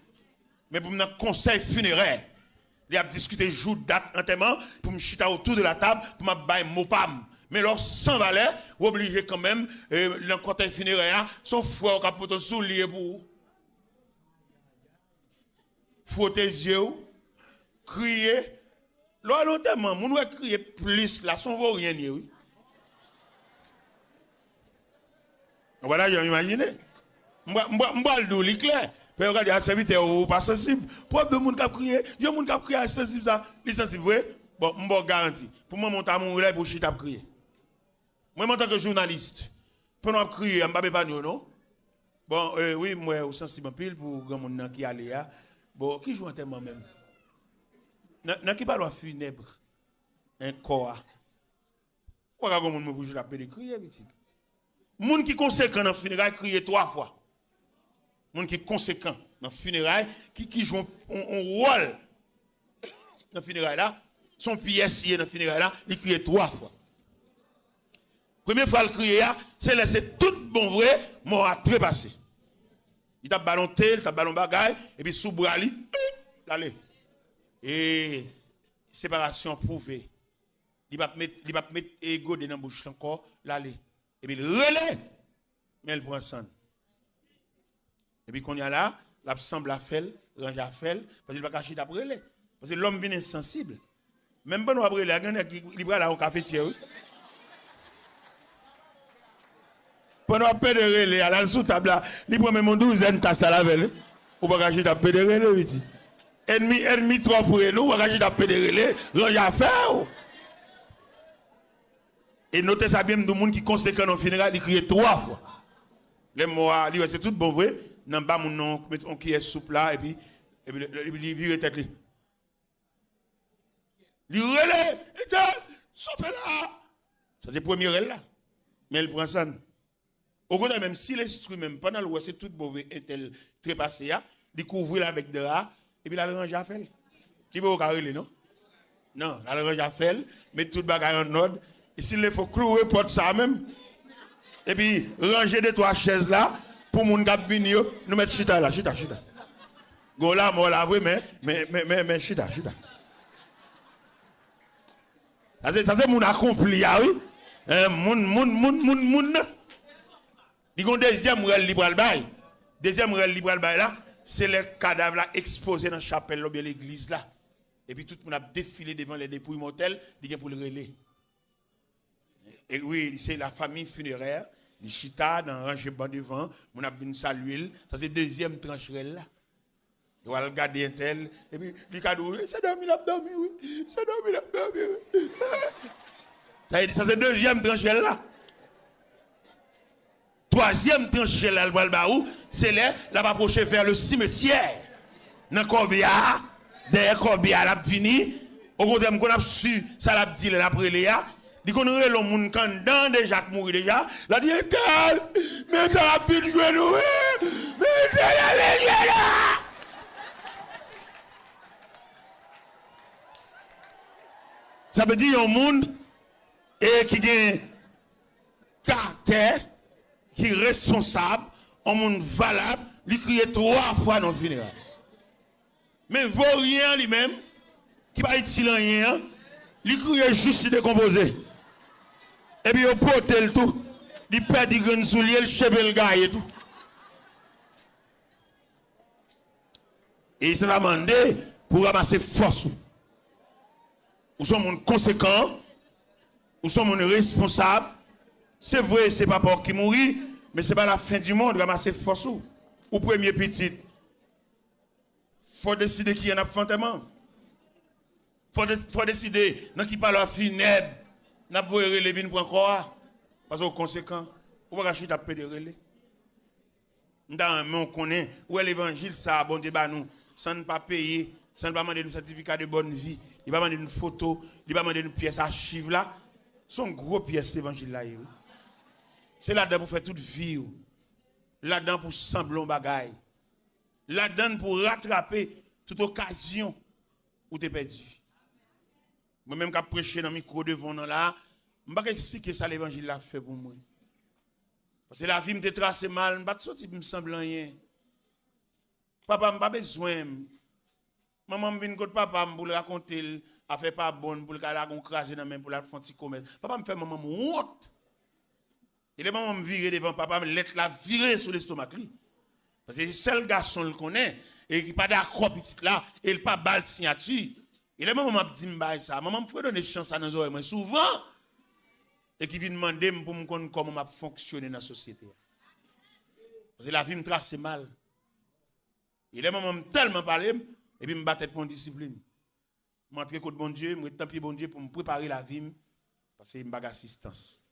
Men pou m nan konsèy finerè. Li ap diskite jou, dat antèman pou m chita otou de la tab pou m ap bay mo pa m. Men lè w san valè, w oblije kanmenm, eh, nan kòtèy finerè a, se yon frè w k ap pote yon soulye pou ou. Fwote zye w, kriye. Lè w al antèman, moun w wè k kriye plis la, se yon voryen l ye, wi. Ou pa ta janm imajine. M pral, m pral, m pral di w li klè. Pè yo ka di, a, sèvitè, ou pa sansib. Pwòp de moun k ap kriye, yon moun k ap kriye a sansib sa, li sansib vre? Bon, m ba w garanti. Pou manman w ta mouri la, epi w chita ap kriye. Mwen, antanke jounalis, pandan w ap kriye a, m p ap epanye w, non. Bon, eh, wi, m wè ou sansib anpil pou granmoun nan ki ale a. Bon, ki jou antèman menm? Nan, nan ki palwa finèb, en, kò a? Ou pa ka gon moun mwen pou jou ap pede kriye, pitit. Moun ki konsekan nan fineray kriye twa fwa. Moun ki konsekan nan fineray, ki, ki jwe yon, yon, yon wòl nan fineray la, se yon pyès li ye nan fineray la, li kriye twa fwa. Premye fwa l kriye a, se lè se tout bon vre, mò a trepase. Li t ap ba l yon te, li t ap ba l yon bagay, epi sou bra li, l ale. E separasyon pwouve. Li p ap met, li p ap met, e, gode nan bouch li ankò, l ale. Epi l rele, men l pran san l. Epi kounye a la, l ap sanble afè l, ranje afè l, paske li pa ka chita ap rele. Paske lòm vin ensansib. Menm pandan w ap rele a, gen nèg ki, li pral a yon kafetyè, wi. Pandan w ap pede rele a, l al sou tab la, li pran menm yon douzèn tas la avè l, wi. Ou pa ka chita ap pede rele, pitit. Ènmi, ènmi twò pre, non, ou pa ka chita ap pede rele, ranje afè w. E note sa byen, m di w, moun ki konsekan nan fineray, li kriye twa fwa. Lè mò a, li wè se tout bon vre, nan ba moun nan, met yon kiyè soup la, epi, epi li, li, li vire tèt li. Li rele, Etèl, sa w fè la? Sa se premye rèl la. Men l pran san l. Okontrè, menm si lespri menm, pandan l wè se tout bon vre entèl trepase a, li kouvri l avèk dra a, epi l al ranje afè l. Li poko ka rele, non? Non, l al ranje afè l, met tout bagay an nòd, e si l fò kloure pòt sa a menm, epi ranje de twa chèz la, pou moun k ap vini yo, nou mèt chita la, chita, chita. Gon lanmò la vre, men, men, men, men, men chita, chita. Sa se, sa se moun akonpli a, wi. Eh, moun, moun, moun, moun, moun nan. Li gon dezyèm rèl li pral bay. Dezyèm rèl li pral bay la, se lè kadav la ekspoze nan chapèl la oubyen legliz la. Epi tout moun ap defile devan les dépouilles mortelles, li gen pou l rele. E wi, se la famille funéraire, li chita nan ranje ban devan, moun ap vin salye l. Sa se dezyèm tranch rèl la. Yo al gade entèl, epi li ka di w, "Wi, se dòmi l ap dòmi, wi. Se dòmi l ap dòmi, wi." Sa, sa se dezyèm tranch rèl la. Twazyèm tranch rèl la l pral ba ou, se lè l ap apwoche vers le cimetière. Nan kòbya a, dèyè kòbya a l ap vini. Okontrè, m konn ap swiv sa l ap di lè l ap rele a. Li konn rele yon moun k anndan deja, k mouri deja. L ap di, "Etèl, men sa ap vin jwenn ou, wi. Men sa ap vin jwenn ou." Sa vle di yon moun, e, ki gen karaktè, ki responsab, yon moun valab, li kriye twa fwa nan fineray. Men voryen an li menm, ki pa itil anyen an, li kriye jis li dekonpoze. Epi yo pote l tou, li pèdi grenn soulye l, cheve l gaye tou. E sa ta mande pou w ranmase fòs ou. Ou se yon moun konsekan, ou se yon moun responsab. Se vre, se papa w ki mouri, men se pa la fen di mond, ranmase fòs ou. Ou premye pitit. Fò w deside kijan n ap fè antèman. Fò de, fò w deside nan ki palwa finèb n ap voye rele vin pran kò a. Paske w konsekan. Ou pa ka chita ap pede rele. M ta renmen w konnen, ou wè levanjil sa a Bondye ba nou, san n pa peye, san l pa mande nou sètifika de bòn vi, li pa mande nou foto, li pa mande nou pyès achiv la. Se yon gwo pyès levanjil la ye, wi. Se ladan pou fè tout vi w. Ladan pou sanble yon bagay. Ladann pou ratrape tout okazyon ou te pèdi. Mwen menm k ap preche nan mikwo devan w nan la a, m pa ka eksplike sa levanjil la fè pou mwen. Paske lavi m te trase mal, m pa t soti pou m sanble anyen. Papa m pa bezwen m. Manman m vin kot papa m pou l rakonte l afè pa bon, pou l ka lage yon kraze nan men l pou l al fè yon ti komès. Papa m fè manman m wont. E lè manman m vire devan papa m, lèt la vire sou lestomak li. Paske se sèl gason l konnen, e ki pa dakò pitit la, e l pa ba l siyati. E lè manman m ap di m bagay sa, manman m fredone chan sa nan zòrèy mwen souvan, e ki vin mande m pou m konn kòman m ap fonksyone nan sosyete a. Paske lavi m trase mal. E lè manman m tèlman pale m, epi m ba tèt mwen yon disiplin. M antre kot Bondye, m ret nan pye Bondye pou m prepare lavi m, paske m pa gen asistans.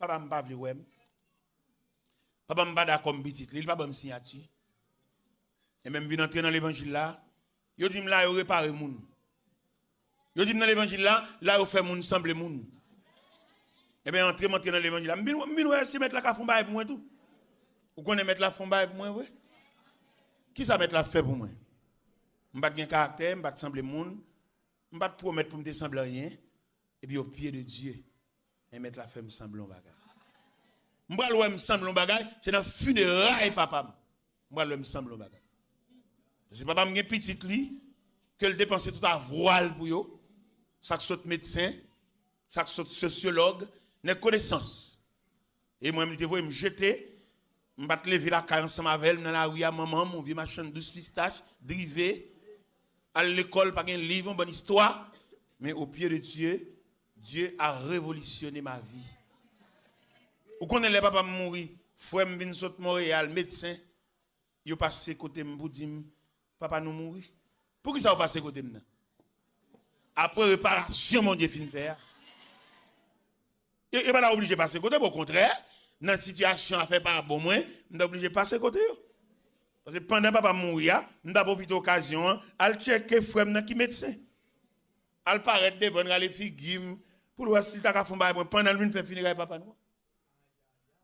Papa m pa vle wè m. Papa m pa dakò m pitit li, li pa ban m siyati. Enben, m vin antre nan levanjil la. Yo di m la yo repare moun. Yo di m nan levanjil la, la yo fè moun sanble moun. Enben, antre m antre nan levanjil la. M vin, m vin wè si mèt la ka fè yon bagay pou mwen tou. Ou konnen mèt la fè yon bagay pou mwen vre? Kisa mèt la fè pou mwen? M pa t gen karaktè, m pa t sanble moun, m pa t pwomèt pou m te sanble anyen. Epi au pied de Dieu, men mèt la fè m sanble yon bagay. M pral wè m sanble yon bagay, se nan fineray papa m. M pral wè m sanble yon bagay. Paske papa m gen pitit li, ke l depanse tout avwa l pou yo, sa k sot medsen, sa k sot sosyològ, nèg konesans. E mwen, li te voye m jete, m pa t leve lakay ansanm avè l, m nan lari a, manman m, yon vye machann dous pistach, drive, al lekòl, pa gen liv, yon bann istwa, men au pied de Dieu, Dieu a révolutionné ma vie. Ou konnen lè papa m mouri, frè m vin sot Monreyal, medsen, yo pase kote m pou di m, papa nou mouri. Poukisa yo pase kote m nan? Apre reparasyon Bondye fin fè a. Yo, yo pa ta oblije pase kote m, okontrè, nan sitiyasyon afè pa bon mwen, m ta oblije pase kote yo. Paske pandan papa m mouri a, m ta pwofite okazyon an, al tcheke frè m nan ki medsen. Al parèt devan l, rale figi m, pou l wè si l ta ka fè yon bagay pou mwen, pandan l vin fè fineray papa nou an.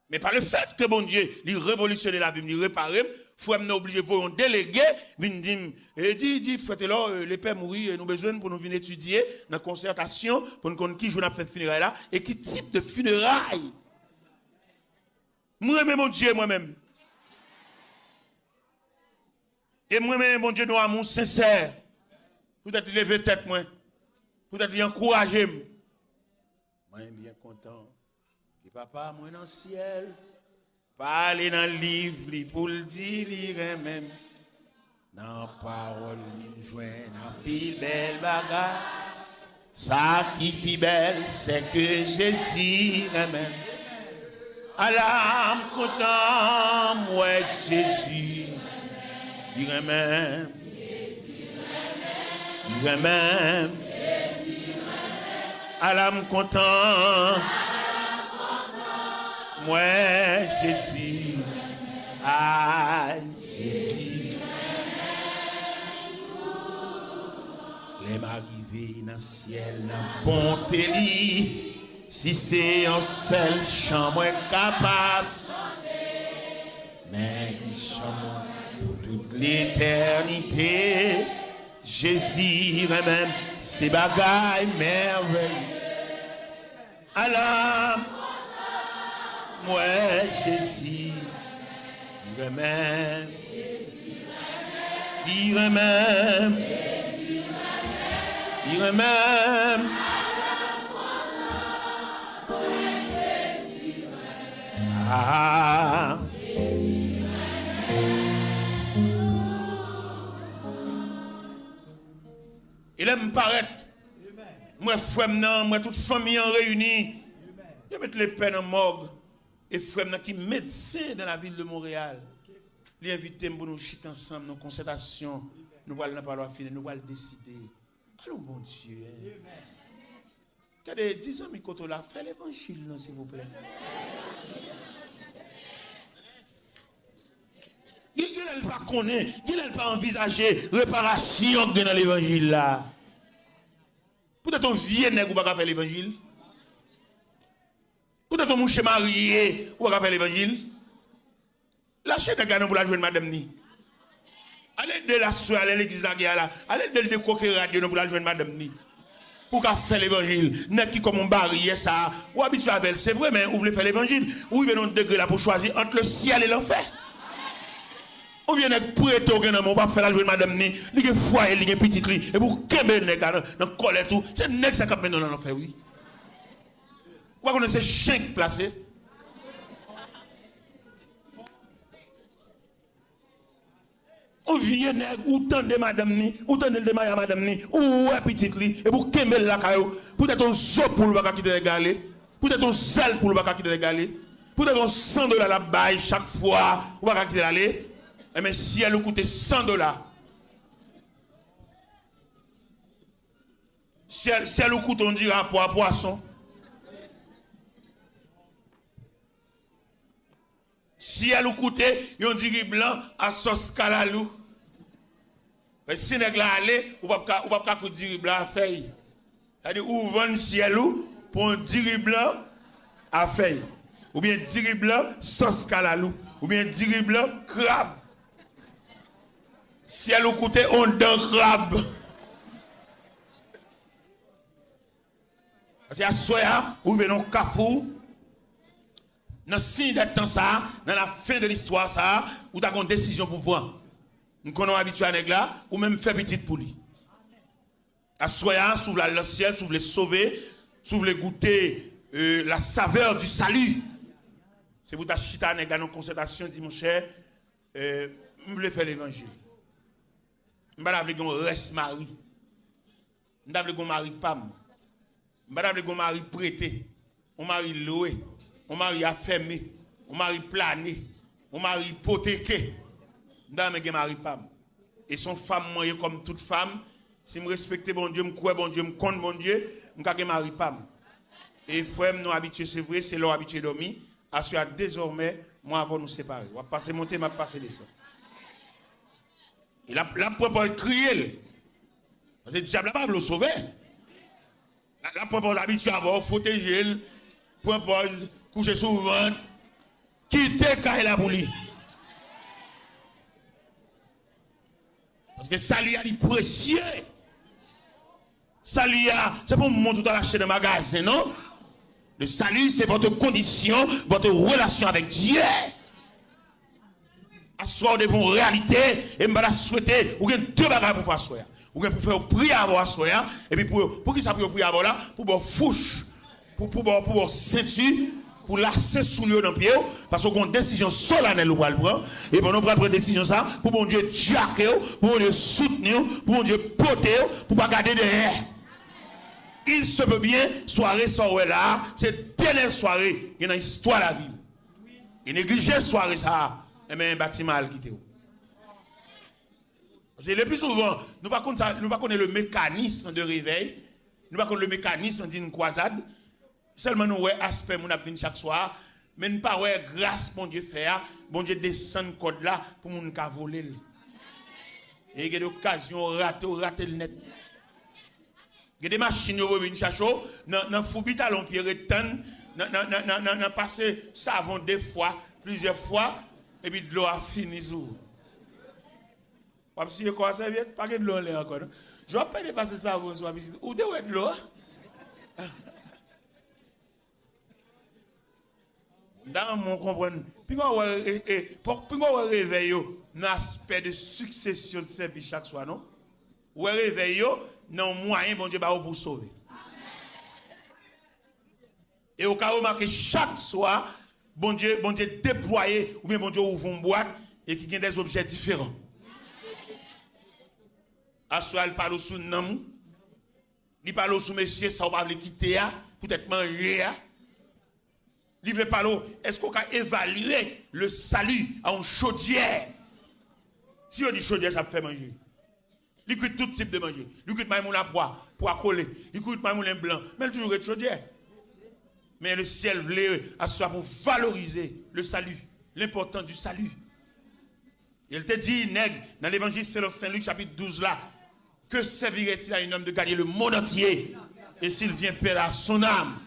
Men pa le fèt ke Bondye, li revolisyone lavi m, li repare m, frè m nan oblije voye yon delege, vin di m, e di, di, frè Telò, e, lepè mouri, e, nou bezwen l pou nou vin etidye nan konsètasyon, pou n konn ki jou n ap fè fineray la, e ki tip de fineray. M renmen Bondye, mwen menm. E m renmen Bondye de yon amou sensè. Poutèt li leve tèt mwen. Poutèt li ankouraje m. Mwen byen kontan ke Papa mwen nan syèl pale nan liv li pou l di li renmen m. Nan pawòl li m jwenn anpil bèl bagay. Sa ki pi bèl, se ke Jezi renmen m. Ala m kontan m wè Jezi, li renmen m. Li renmen m. Ala m kontan m wè Jezi. Ay, Jezi. Lè m arive nan syèl, nan bonte li, si se yon sèl chan mwen kapab chante, men ki chan mwen pou tout letènite, Jezi renmen m, se bagay mèvèye. Ala m wè Jezi, li renmen m. Li renmen m. Li renmen m. Ah. E lè m parèt, m wè frè m nan, m wè tout fanmi an reyini. Yo met lepè nan mòg. E frè m nan ki medsen dans la ville de Montréal, li envite m pou nou chita ansanm nan konsètasyon. Nou pral nan palwa fini, nou pral deside. Alò, Bondye, hein. Gade, di zanmi kote w la, fè levanjil non, silvouplè. Gen, gen lè l pa konnen, gen lè l pa anvizaje reparasyon k gen nan levanjil la. Poutèt yon vye nèg ou pa ka fè levanjil. Poutèt yon mouche marye ou pa ka fè levanjil. Lache nèg la non pou l al jwenn madanm ni. Al ede l aswè a lè legliz lage a la. Al ede l dekoke rad yo non pou l al jwenn madanm ni. Pou w ka fè levanjil. Nèg ki kòm yon baryè sa a, ou abitye avè l, se vre, men ou vle fè levanjil. Ou rive nan yon degre la pou w chwazi ant le syèl e lanfè. Yon vye nèg prete w gen nan men w, pa fè l al jwenn madanm ni, li gen fwaye, li gen pitit li, epi w kenbe nèg la nan, nan kòlèt ou, se nèg sa k ap mennen w nan lanfè wi. Ou pa konnen se chen k plase. Yon vye nèg, ou tande madanm ni, ou tande l te marye a madanm ni, ou wè pitit li, epi w kenbe l lakay ou. Poutèt yon zo poul ou pa ka kite nèg la ale. Poutèt yon zèl poul ou pa ka kite nèg la ale. Poutèt yon san dola l ap bay chak fwa ou pa ka kite l ale. Enben, syèl ou koute san dola. Syèl, syèl ou koute yon diri a pwa pwason. Syèl ou koute yon diri blan a sòs kalalou. Men si nèg la ale, ou p ap ka, ou p ap ka koute diri blan a fèy. Sa di ou vann syèl ou pou yon diri blan a fèy. Oubyen diri blan sòs kalalou. Oubyen diri blan krab. Syèl ou koute yon dan krab. Paske aswè a, ou rive nan yon kafou. Nan siy dè tan sa a, nan lafen de listwa sa a, ou ta gen yon desizyon pou pran. M konnen w abitye a nèg la, ou menm fè pitit pou li. Aswè a, si w vle al nan syèl, si w vle sove, si w vle goute, euh, la saveur du salut, se pou w ta chita nèg la nan konsètasyon, di, monchè, euh, m vle fè levanjil. M pa ta vle gen yon rès mari. M ta vle gen yon mari pa m. M pa ta vle gen yon mari prete, yon mari lwe, yon mari afème, yon mari plane, yon mari ipoteke. M ta renmen gen mari pa m. E se yon fanm mwen ye kòm tout fanm. Si m respekte Bondye, m kwè Bondye, m konn Bondye, m ka gen mari pa m. E frè m, nou abitye, se vre, se lè w abitye dòmi. Aswè a, dezòmè, mwen avè w nou separe. W ap pase monte, m ap pase desann. E l ap, l ap pran pòz kriye l. Paske dyab la pa vle w sove. L ap, l ap pran pòz abitye avè w, fwote je l, pran pòz, kouche sou vant, kite kay la pou li. Paske sali a li presye. Sali a, se pa yon mont ou t al achte nan magazen, non. Le salut, c'est votre condition, votre relation avec Dieu. Aswè a ou devyen yon reyalite, e m pa ta swete ou gen de bagay pou fè aswè a. Ou gen pou fè yo priye avè w aswè a, epi pou yo, pou ki sa pou yo priye avè w la? Pou ba w fouch, pou, pou ba w, pou ba w senti, pou lase soulye w nan pye w, paske w gen yon desizyon solanèl ou pral pran, e pandan w pral pran desizyon sa, pou Bondye djake w, pou Bondye soutni w, pou Bondye pote w, pou w pa gade dèyè. Il se peut bien, sware sa w wè la a, se dènyè sware gen nan istwa lavi w. E neglije sware sa a, enben, batiman al kite w. Paske le pli souvan, nou pa konn sa, nou pa konnen le mécanisme de réveil, nou pa konn le mécanisme d'une croisade. Sèlman nou wè aspè moun ap vin chak swa a, men n pa wè gras Bondye fè a, Bondye desann kòd la pou moun ka vole l. E gen de okazyon w rate, w rate l nèt. Gen de machin yo voye vin chache w nan, nan foubi talon pye, ret tann nan, nan, nan, nan, nan, nan pase savon de fwa, plizyè fwa, epi dlo a fini sou ou. W ap siye kò a sèvyèt, pa gen dlo anlè ankò, non. Jan w ap pede pase savon sou w ap isi, ou te wè dlo a? M ta renmen w konprann. Pinga w wè, e, e, pon-, pinga w wè revèy yo nan aspè de siksesyon de sèvis chak swa, non? Ou wè revèy yo nan yon mwayen Bondye ba ou pou w sove. E ou ka remake chak swa, Bondye, Bondye deplwaye, oubyen Bondye ouvri yon bwat, e ki gen dèzobjè diferan. Aswè a, li pale w sou nanm ou. Li pale w sou mesye sa ou pa vle kite a, poutèt marye a. Li vle pale w, èske w ka evalye le salut a yon chodyè? Si yo di chodyè sa ap fè manje. Li kwit tout tip de manje. Li kwit may moun a pwa, pwa kole. Li kwit may moun en blan. Men l toujou ret chodyè. Men le syèl vle aswè a pou valorize le salut, l'importance du salut. E l te di nèg nan Levanjil selon Sen Lik chapit douz la, que servirait-il à un homme de gagner le monde entier et s'il vient perdre son âme?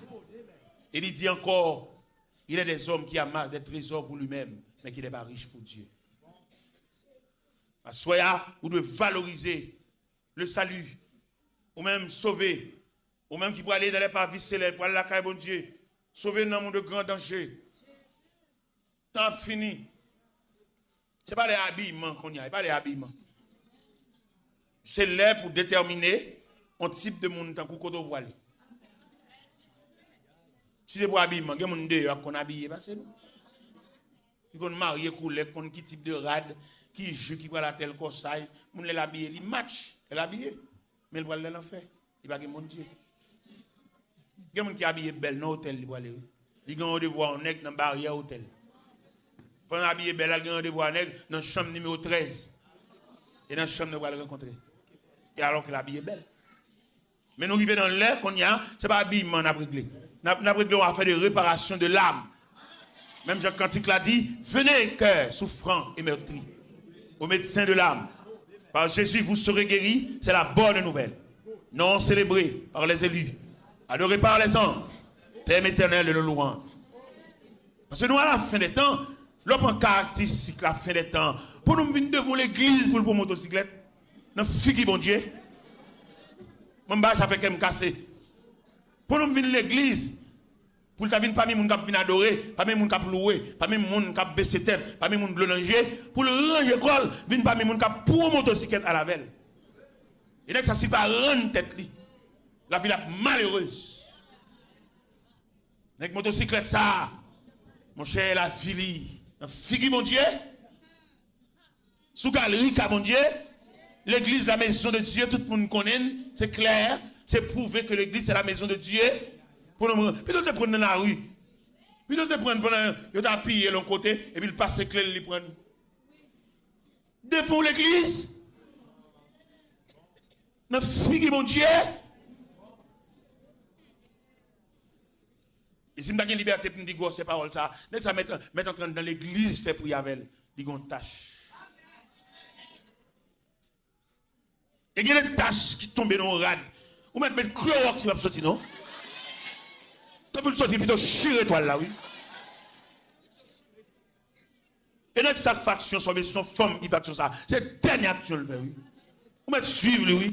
E li di ankò, il est des hommes qui amassent des trésors pour lui-même, mais qui n'est pas riche pour Dieu. Aswè a, ou dwe valorize le salut. Ou menm sove. Ou menm ki prale dans les parvis célestes, pral lakay Bondye. Sove nanm ou de gran danje. Tan ap fini. Se pa lè abiyman kounye a, e pa lè abiyman. Se lè pou detèmine yon tip de moun tankou kote w prale. Si se pou abiyman, gen moun deyò k konn abiye pase nou. Ki konn marye koulè, ki konn ki tip de rad, ki ji ki pral a tèl kòsaj. Moun lè l abiye, li match, lè l abiye. Men l pral nan lanfè. Li pa gen Bondye. Gen moun ki abiye bèl nan otèl li prale, wi. Li gen randevwa yon nèg nan baryè otèl. Pandan l abiye bèl la, l gen randevwa nèg nan chanm nimewo trèz. E nan chanm nou pral rankontre. E alò ke l abiye bèl. Men nou rive nan lè kounye a, se pa abiyman n ap regle. N ap, n ap regle yon afè de reparasyon de lam. Menm jan kantik la di, venez, cœur souffrant et meurtri, au médecin de l'âme. Par Jésus, vous serez guéris, c'est la bonne nouvelle. Non célébré par les élus, adoré par les anges, thème éternel de nos louanges. Paske nou a la fen dè tan, lè w pran karakteristik la fen dè tan, pou nou vin devan legliz pou l pran motosiklèt, nan figi Bondye, mwen bagay sa fè kè m kase. Pou nou vin legliz, pou l ta vin pami moun k ap vin adore, pami moun k ap louwe, pami moun k ap bese tèt, pami moun dlo nan je, pou l ranje kò l, vin pami moun k ap pran motosiklèt al avè l. E nèg sa, si l pa rann tèt li, lavi l ap malerez. Nèg motosiklèt sa, monchè, lavi li nan figi Bondye. Sou galri ka Bondye, legliz la maison de Dieu, tout moun konnen l, se klè, se pwouve ke legliz se la maison de Dieu. Pou nou, pito l te pran nan lari, pito l te pran pandan yo ta piye l yon kote, epi l pase kle l, li pran. Devan yon legliz, nan figi Bondye. E si m ta gen libète pou m di gwosè pawòl sa, nèg sa mèt, mèt antre anndan legliz fè pri avè l, li gen yon tach. E gen de tach ki tonbe nan yon rad. Ou mèt met klowòks, li p ap soti non. Tanpri l soti, pito chire twal la, wi. E nèg sa k fè aksyon sa, oubyen se yon fanm ki fè aksyon sa, se dènye aksyon l fè, wi. Ou mèt swiv li, wi.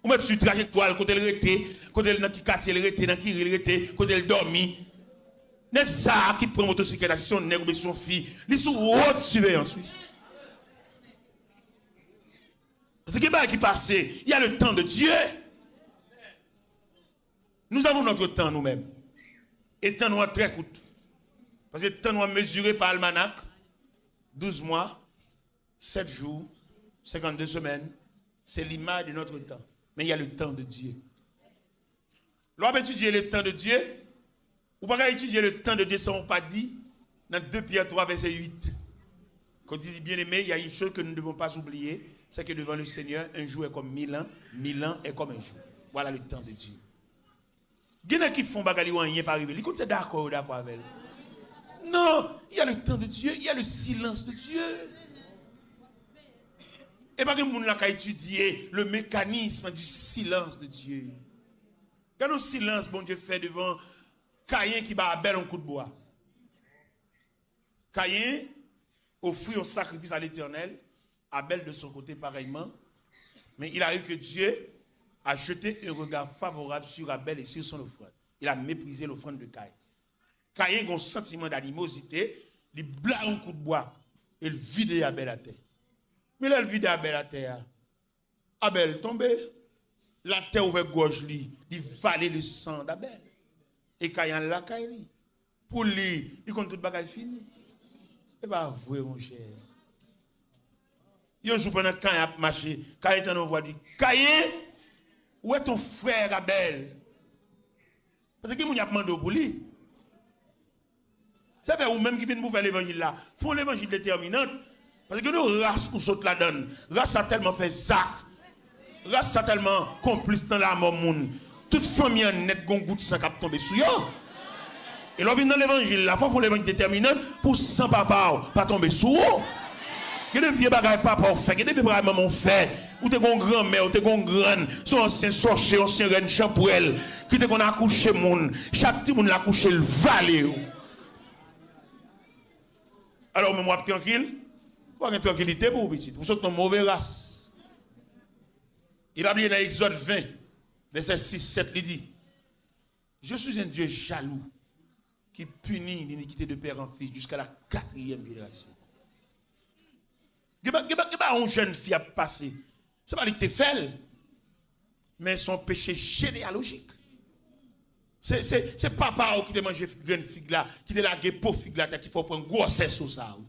Ou mèt swiv trajektwa l, kote l rete, kote l, nan ki katye l rete, nan ki ri l rete, kote l dòmi. Nèg sa a ki pran motosiklèt la, si se yon nèg oubyen se yon fi, li sou wòt siveyans, wi. Paske gen bagay ki pase, il y a le temps de Dieu. Nous avons notre temps, nous-mêmes. E tan nou an trè kout. Paske tan nou an mezire pa almanak, douz mwa, sèt jou, senkannde semèn, se limaj de notre temps. Men il y a le temps de Dieu. Lè w ap etidye le temps de Dieu, ou pa ka etidye le temps de Dieu san w pa di nan de Pyè twa vèsè uit, kote li di, bien-aimés, il y a une chose que nous ne devons pas oublier, c'est que devant le Seigneur, un jour est comme mille ans, mille ans est comme un jour. Voilà le temps de Dieu. Gen nèg ki fè yon bagay, li wè anyen pa rive. Li konn se dakò yo dakò avè l. Non, il y a le temps de Dieu, il y a le silence de Dieu. E pa gen moun la ka etidye le mécanisme du silence de Dieu. Gade yon silans Bondye fè devan Kayen ki ba Abèl yon kout bwa. Kayen offrit un sacrifice à l'Éternel, Abel de son côté pareillement, mais il arrive que Dieu a jeté un regard favorable sur Abel et sur son offrande. Il a méprisé l'offrande de Caïn. Kayen gen yon santiman d animozite, li blayi yon kout bwa, e l vide Abel atè. Men lè l vide Abel atè a, Abel tonbe. Latè ouvè gòj li, li vale le sang d'Abel. E Kayen al lakay li. Pou li, li konn tout bagay fini. E pa vre, monchè. Yon jou, pandan Kayen ap mache, Kayen tande yon vwa di, Kayen, où est ton frère Abel? Paske gen moun y ap mande w pou li. Se fè ou menm ki vin pou fè levanjil la. Fè yon levanjil detèminant. Paske gen yon ras ou sot ladan l. Ras sa tèlman fè zak. Ras sa tèlman konplis nan lanmò moun. Tout fanmi an nèt gon gout san k ap tonbe sou yo. E lè w vin nan levanjil la, fò w fè yon levanjil detèminant pou san papa w pa tonbe sou ou. Gen de vye bagay papa w fè, gen de vye bagay manman w fè. Ou te gon granmè, ou te gon grann, se yon ansyen sòche, yon ansyen rèn chanpwèl ki te konn akouche moun. Chak timoun l akouche, l vale yo. Alò, ou menm w ap trankil, ou pa gen trankilite pou ou, pitit. Ou sot nan move ras. E pa bliye nan Egzòd ven, vèsè sis, sèt, li di, Je suis un Dieu jaloux, qui punit l'iniquité de père en fils jusqu'à la quatrième génération. Gen pa, gen pa, gen pa yon jèn fi ap pase. Se pa li ki te fè l. Men se yon peche jeneyalojik. Se, se, se papa w ki te manje grenn fig la, ki te lage po fig la, ki fè w pran gwosè sou sa, wi.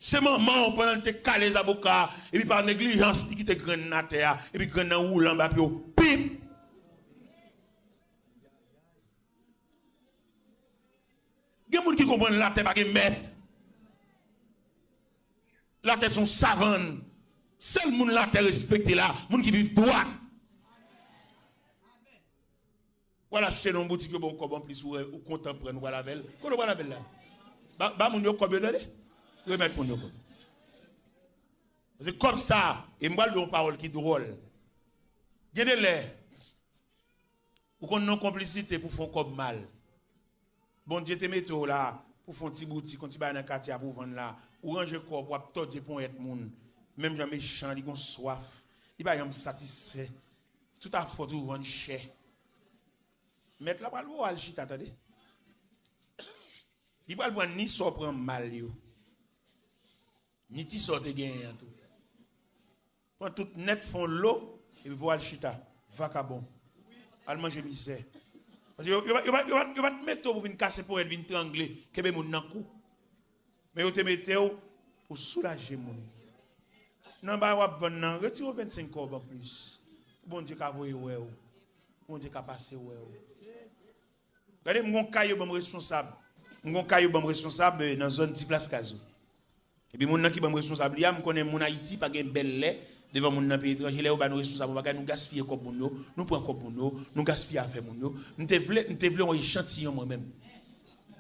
Se manman w, pandan l te kale zaboka, epi pa neglijans, li kite grenn nan atè a, epi grenn nan woule anba pye w, pip! Gen moun ki konprann latè pa gen mèt. Latè se yon savann. Sèl moun latè respekte la, moun ki viv dwat. W al achte nan yon boutik, yo ba w kòb anplis, ou, ou kontan pran l, ou pral avè l. Kote w pral avè l la? Ba, ba moun yo kòb yo, tande. Remèt moun yo kòb. Paske kòb sa, e m pral di w yon pawòl ki dwòl. Gen de lè, ou konn nan konplisite pou fè yon kòb mal. Bondye te mete w la pou fè yon ti boutik, yon ti bagay nan katye a pou vann la. Ou ranje kò w, w ap tòde ponyèt moun. Menm jan mechan, li gon swaf. Li pa janm satisfè. Tout afè w, ou vann chè. Mèt la pral voye w al chita, tande. Li pral pran ni sa w pran mal yo, ni ti sa w te genyen an tou. Pran tout nèt, fè yon lo, epi voye w al chita. Vakabon. Al manje mizè. Paske yo, yo, pa- yo, pa- yo, pa- yo pa t mete w pou vin kase ponyèt, vin trangle, kenbe moun nan kou. Men yo te mete w pou soulaje moun. Nan bagay w ap vann nan, retire w vennsenk kòb anplis. Pou Bondye ka voye wè w. Pou Bondye ka pase wè w. Gade, m gon kay yo ban m responsab. M gon kay yo ban m responsab, eh, nan zòn Ti Plas Kazo. Epi moun nan ki ban m responsab li a, m konnen moun Ayiti pa gen bèl lè devan moun nan peyi etranje. Lè yo ba nou responsab yon bagay, nou gaspiye kòb moun yo, nou pran kòb moun yo, nou gaspiye afè moun yo. M te vle, m te vle yon echantiyon mwen menm.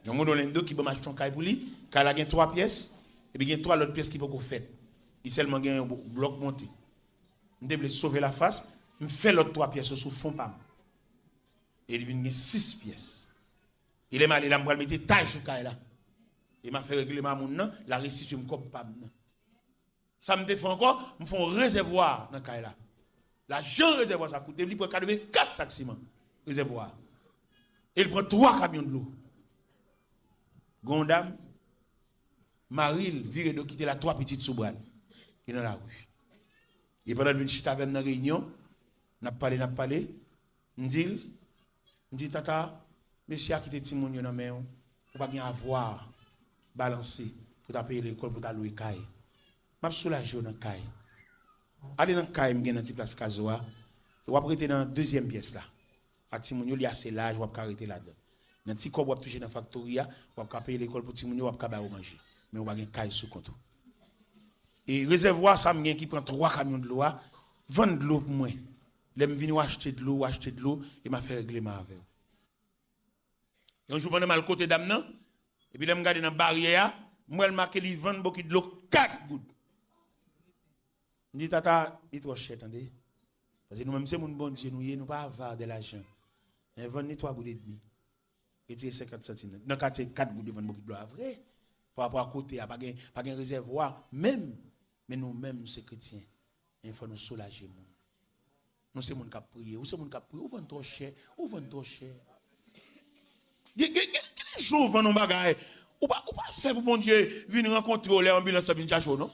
Yon moun Orlando ki ban m achte yon kay pou li, kay la gen twa pyès, epi gen twa lòt pyès ki poko fèt. Li sèlman gen yon blòk monte. M te vle sove lafas, m fè lòt twa pyès yo sou fon pa m. E li vin gen sis pyès. E lè m ale la, m pral mete taj sou kay la. E m ap fè regleman a moun nan, l a restitye m kòb pa m nan. Sa m te fè ankò, m fè yon rezèvwa nan kay la. Lajan rezèvwa sa koute m, li pran katrevenkat sak siman, rezèvwa a. E l pran twa kamyon dlo. Gon dam, mari l vire do kite l a twa pitit sou bra l. Li nan lari. E pandan l vin chita avè m nan reyinyon, n ap pale, n ap pale, m di l, m di, Tata, mesye a kite timoun yo nan men w, ou pa gen avwa balanse pou ta peye lekòl, pou ta lwe kay. M ap soulaje w nan kay. Ale nan kay m gen nan Ti Plas Kazo a, e w ap rete nan dezyèm pyès la. A timoun yo, li ase laj, w ap ka rete ladan. Nan ti kòb w ap touche nan faktori a, w ap ka peye lekòl pou timoun yo, w ap ka ba yo manje. Men ou pa gen kay sou kont ou. E rezèvwa sa m gen ki pran twa kamyon dlo a, vann dlo pou mwen. Lè m vini, w achte dlo, w achte dlo, e m a fè regleman avè w. Yon jou pandan m al kote dam nan, epi lè m gade nan baryè a, m wè l make li vann bokit dlo kat goud. M di, Tata, li twò chè, tande. Paske nou menm se moun Bondye nou ye, nou pa avare de lajan. Men vann li twa goud edmi. Retire senkant santim nan. Nan katye kat goud yo vann bokit dlo a vre. Pa rapò a kote a, pa gen, pa gen rezèvwa menm. Men nou menm, nou se kretyen. Men fò nou soulaje moun. Nou se moun k ap priye. Ou se moun k ap priye. Ou vann twò chè. Ou vann twò chè. Gen, gen, gen, gen de jou ou vann yon bagay. Ou pa, ou pa fè pou Bondye vin rankontre w lè anbilans lan vin chache w, non.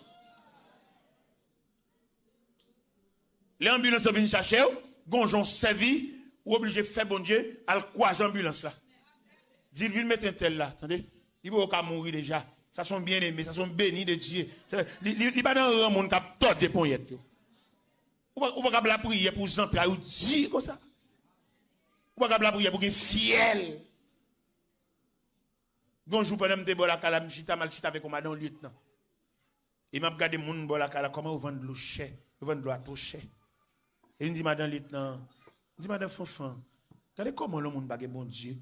Lè anbilans lan vin chache w, gon jan w sèvi, ou oblije fè Bondye al kwaze anbilans la. Di l vin met entèl la, tande? Li poko ka mouri deja. Sa se yon byeneme, sa se yon beni de Dye. Sa, li, li, li pa nan ran moun k ap tòde ponyèt yo. Ou pa, ou pa kab lapriyè pou zantray ou di konsa. Ou pa kab lapriyè pou gen fyèl. Gon jou pandan m te bò lakay la, m chita, m al chita avèk yon madan yon lyetnan. E m ap gade moun bò lakay la, kòman yo vann dlo chè. Yo vann dlo a twò chè. E m di madan lyetnan an, m di, Madan Fanfan, gade kòman lè yon moun pa gen Bondye,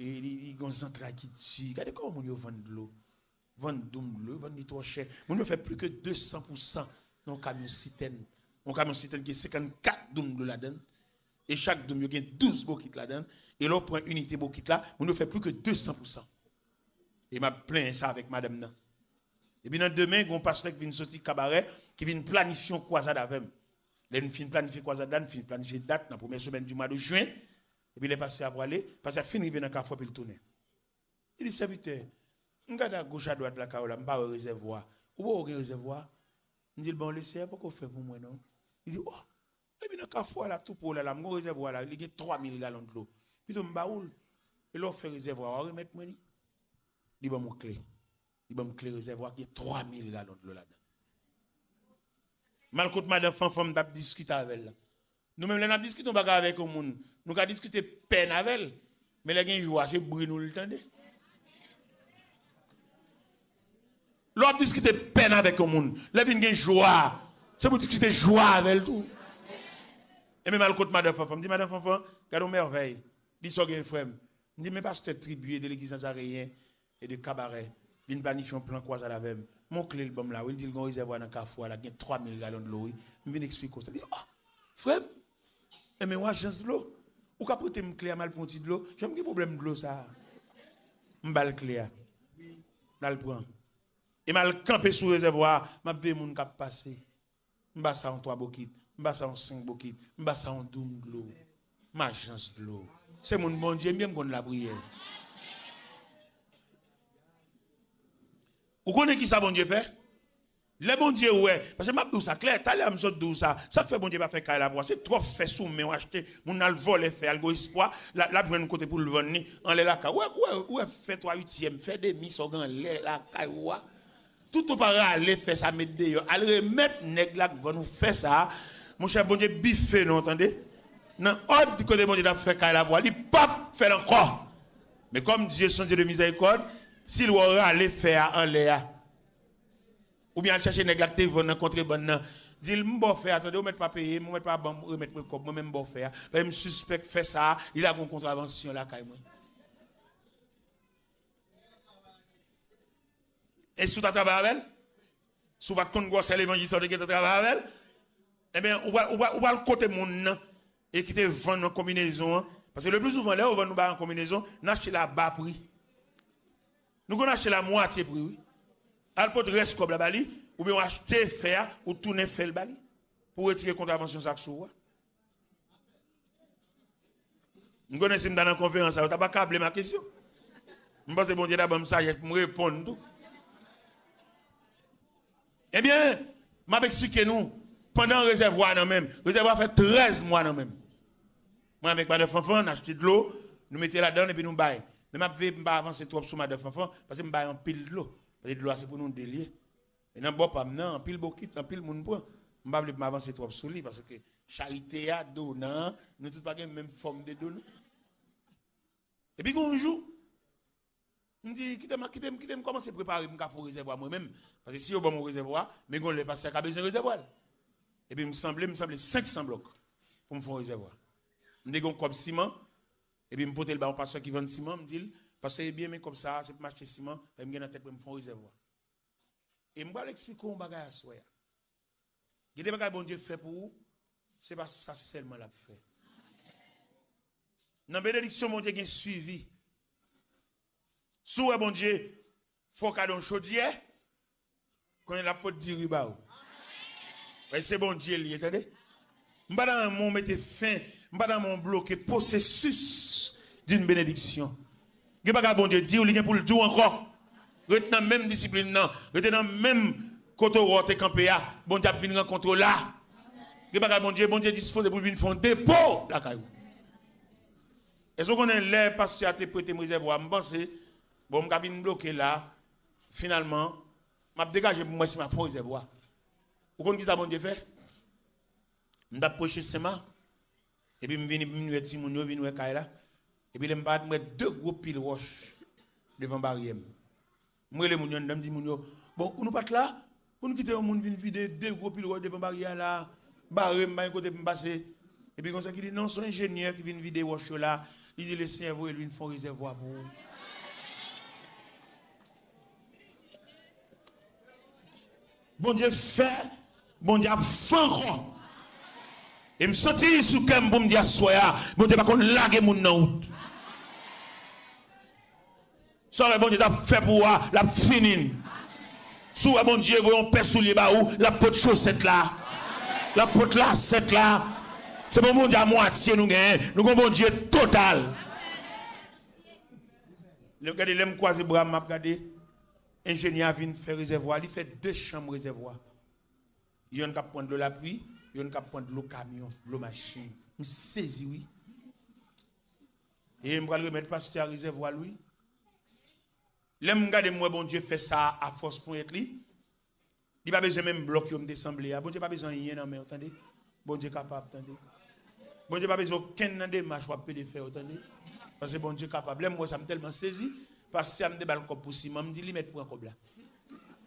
e li, li gen yon zantray ki di, gade kòman moun yo vann dlo, vann doum dlo, yo vann li twò chè. Moun yo fè plis ke de san pou san nan yon kamyon sitèn. Yon kamyon sitèn gen senkannkat doum dlo ladan l. E chak doum yo gen douz bokit ladan l. E lè w pran inite bokit la, moun yo fè plis ke de san pou san. E m ap plenyen sa avèk madanm nan. Epi nan demen, gen yon pastè ki vin soti Kabarè, ki vin planifye yon kwazad avè m. Lè n fin planifye kwazad la, n fin planifye dat nan premyè semèn di mwa de jen. Epi lè pastè a prale, pastè a fin rive nan Kafou epi l tounen. Li di, Sèvitè, M gade agoch adwat lakay ou la, m pa wè rezèvwa. Ou poko gen rezèvwa? M di l, bon, Leseyè poko fè pou mwen non. Li di, oh, epi nan kafou a la, tou pre w la, la, m gon rezèvwa la, li gen twa mil galon dlo. Pito m ba ou l. E lè w fè rezèvwa a, w a remèt mwen li. Li ban m yon kle. Li ban m kle rezèvwa ki gen twa mil galon dlo ladan. M al kot madan Fanfan, m t ap diskite avè l la. Nou menm, lè n ap diskite yon bagay avèk yon moun, nou ka diskite pèn avè l, men lè gen jwa, se bri nou l tande. Lè w ap diskite pèn avèk yon moun, lè vin gen jwa, se pou diskite jwa avè l tou. Ebyen, m al kot madan Fanfan, m di, madan Fanfan, gade yon mèvèy. Li sa w gen, frè m. M di, men pastè Tribiye de legliz Nazareyen e de Kabarè vin planifye yon plan kwazad avè m. M on kle l ban m la, wi, l di l gen yon rezèvwa nan kafou a la, gen twa mil galon dlo, wi. M vin eksplike w sa. Li di, oh, frè m, enben, w ajans dlo. Ou ka prete m kle a, m al pran yon ti dlo. Jan m gen pwoblèm dlo sa a. M ba l kle a. L al pran. E m al kanpe sou rezèvwa a, m ap veye moun k ap pase. M ba sa yon twa bokit, m ba sa yon senk bokit, m ba sa yon doum dlo. M ajans dlo. Se moun Bondye m ye, m konn lapriyè. Ou konnen ki sa Bondye fè? Lè Bondye wè, paske m ap di w sa klè, talè a m sot di w sa, sa k fè Bondye pa fè kay la pou w, se twòp fè sou men w achte, moun al vòlè fè, al gon espwa, l a, l ap jwenn kote pou l vann li, anlè lakay. Ou wè, ou wè, ou wè fè twa uityèm, fè demi sa w gen anlè lakay ou a. Tout ou pa rale fè sa met deyò. Al remèt nèg la k vann ou fè sa a. Monchè, Bondye bife non, tande. Nan òd kote Bondye t ap fè kay la pou a, li p ap fè l ankò. Men kòm Dye se yon Dye de mizèrikòd, si l wè w rale fè a anlè a, oubyen al chache nèg la k te vann nan kontrebann nan, di l, m ba w fè a, tande, ou mèt pa peye m, ou mèt pa ban m, remèt mwen kòb mwen, men m ba w fè a. Paske m sispèk fè sa a, li lage yon kontravansyon lakay mwen. E si w ta travay avè l? Si w pa t konn gwosè levanjil sa, w te gentan travay avè l? Ebyen, ou pral, ou pral, ou pral kote moun nan e ki te vann nan konbinezon an. Paske le pli souvan, lè yo vann nou bagay an konbinezon, n achte l a ba pri. Nou konn achte l a mwatye pri, wi. Al pot rès kòb la ba li, oubyen w achte fè a, ou tounen fè l ba li. Pou retire kontravansyon sa k sou ou a. M konnen si m ta nan konferans sa, yo ta pa kable m ak kesyon. M panse Bondye ta ban m sajès pou m reponn tou. Ebyen, m ap eksplike nou, pandan rezèvwa a nan men m, rezèvwa a fè trèz mwa nan men m. Mwen avèk madan Fanfan, n achte dlo, nou mete ladan l epi nou bay. Men m ap veye pou m pa avanse twòp sou madan Fanfan, paske m bay anpil dlo. Paske dlo a se pou nou de l ye. E nan bò pa m nan, anpil bokit, anpil moun pran. M pa vle pou m avanse twòp sou li, paske charite a, donan an, nou tout pa gen menm fòm de donan. Epi gen yon jou, m di, kite m, kite m, kite m kòmanse prepare pou m ka fè yon rezèvwa mwen menm. Paske si yo ban m yon rezèvwa, men gen yon lè pastè a ka bezwen rezèvwa l. Epi m sanble, m sanble senk san blòk pou m fè yon rezèvwa. M te gen yon kòb siman, epi m pote l ba yon pastè ki vann siman, m di l, pastè, ebyen, men kòb sa a, se pou m achte siman, paske m gen nan tèt mwen m fè yon rezèvwa. E m pral eksplike w yon bagay aswè a. Gen de bagay Bondye fè pou ou, se pa sa sèlman l ap fè. Nan benediksyon Bondye gen swivi. Si w wè Bondye fè w kado yon chodyè, konnen l ap pot diri ba ou. Paske se Bondye l ye, tande. M pa ta renmen w mete fen, m pa ta renmen w bloke processus d'une bénédiction. Gen bagay Bondye di w, li gen pou l di w ankò. Ret nan menm disiplin nan, rete nan menm kote w te kanpe a, Bondye ap vin rankontre w la. Gen bagay Bondye, Bondye dispoze pou l vin fè yon depo lakay ou. Èske w konnen lè pastè a te prete m rezèvwa a, m panse, bon, m ka vin bloke la, finalman, m ap degaje pou m wè si m ap fè yon rezèvwa. Ou konn ki sa Bondye fè? M t ap preche Senmak, epi m vini, m vin wè timoun yo, vin wè kay la. Epi lè m parèt, m wè de gwo pil wòch devan baryè m. M rele moun yo anndan, m di moun yo, bon, nou pa t la? Pou nou kite yon moun vin vide de gwo pil wòch devan baryè a la, bare m, pa gen kote pou m pase. Epi gon sè ki di, non, se yon enjenyè ki vin vide wòch yo la. Li di, Lesenyè voye l vin fè yon rezèvwa pou ou. Bondye fè, Bondye ap fè ankò. E m santi sou kè m pou m di aswè a, Bondye pa konn lage moun nan wout. Sa w wè Bondye t ap fè pou ou a, l ap fini l. Si w wè Bondye voye yon pè soulye ba ou, l ap pot chosèt la. L ap pot lasèt la. Se pa yon Bondye a mwatye nou genyen. Nou gen yon Bondye total. Lè m gade, lè m kwaze bra m, m ap gade. Enjenyè a vin fè rezèvwa, li fè de chanm rezèvwa. Yonn k ap pran dlo lapli, yonn k ap pran dlo kamyon, dlo machin. M sezi, wi. E m pral remèt pastè a rezèvwa l, wi. Lè m gade, m wè Bondye fè sa a fòs ponyèt li. Li pa bezwen menm blòk yo m te sanble a. Bondye pa bezwen anyen nan men w, tande. Bondye kapab, tande. Bondye pa bezwen okenn nan demach w ap pede fè yo, tande. Paske Bondye kapab. Lè m wè sa, m tèlman sezi. Pastè a, m te ba l kòb pou siman, m di, "Li mèt pran kòb la."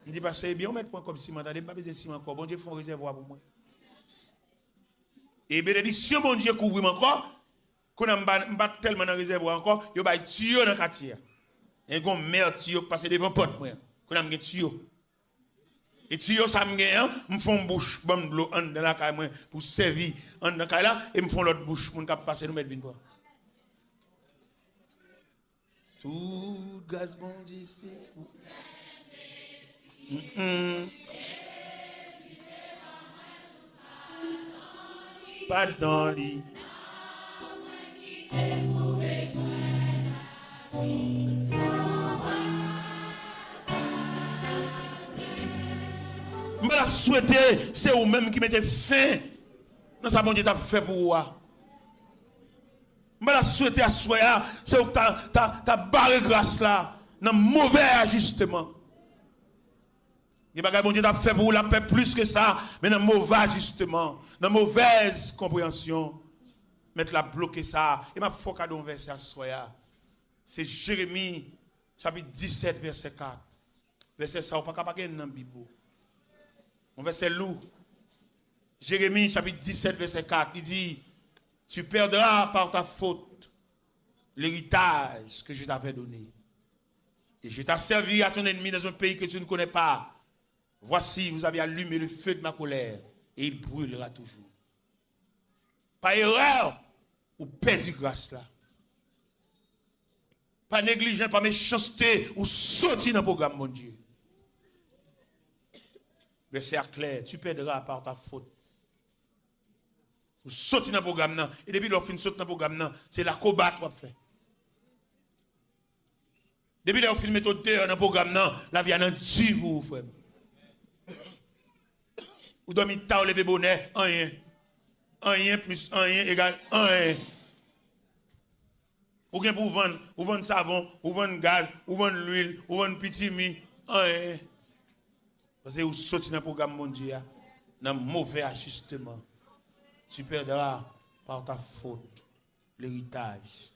M di, "Pastè, ebyen, ou mèt pran kòb siman, tande, m pa bezwen siman ankò. Bondye fè yon rezèvwa pou mwen." E benediksyon Bondye kouvri m ankò. Kounye a m pa, m pa tèlman nan rezèvwa ankò, yo bay tiyo nan katye a. E gon mè tiyo k pase devan pòt mwen. Kounye a m gen tiyo. E tiyo sa m gen an, m fè yon bouch, ban m dlo anndan lakay mwen pou sèvi anndan kay la, e m fè yon lòt bouch, moun k ap pase nou mèt vin pran. Tout gras Bondye se pou. Mm-mm. Padon li. M pa ta swete se ou menm ki mete fen nan sa Bondye t ap fè pou ou a. M pa ta swete aswè a, se ou k ta, ta, ta bare gras la nan move ajisteman. Gen bagay Bondye t ap fè pou ou, l ap fè plis ke sa, men nan move ajisteman, nan movèz konpreyansyon, Mèt la bloke sa. E m ap fè w kado yon vèsè aswè a. Se Jeremi, chapit disèt, vèsè kat. Vèsè sa, ou pa ka pa gen nan Bib ou. Yon vèsè lou. Jeremi, chapit disèt, vèsè kat, li di, "Tu perdras par ta faute l'héritage que je t'avais donné. Et je t'asservirai à ton ennemi dans un pays que tu ne connais pas. Voici, vous avez allumé le feu de ma colère, et il brûlera toujours." Pa erè, ou pèdi gras la. Pa neglijan, pa mechanste, ou soti nan pwogram Bondye. Vèsè a klè, tu perdras par ta faute. Ou soti nan pwogram nan. E depi lè w fin sot nan pwogram nan, se lakobat w ap fè. Depi lè yo fin mete w deyò nan pwogram nan, lavi a nan di pou ou, frè m. Ou dòmi ta, ou leve bonè, anyen. Anyen plis anyen egal anyen. Ou gen pou w vann, ou vann savon, ou vann gaz, ou vann lwil, ou vann pitimi, anyen. Paske ou soti nan pwogram Bondye a, nan move ajisteman. Tu perdras par ta faute l'héritage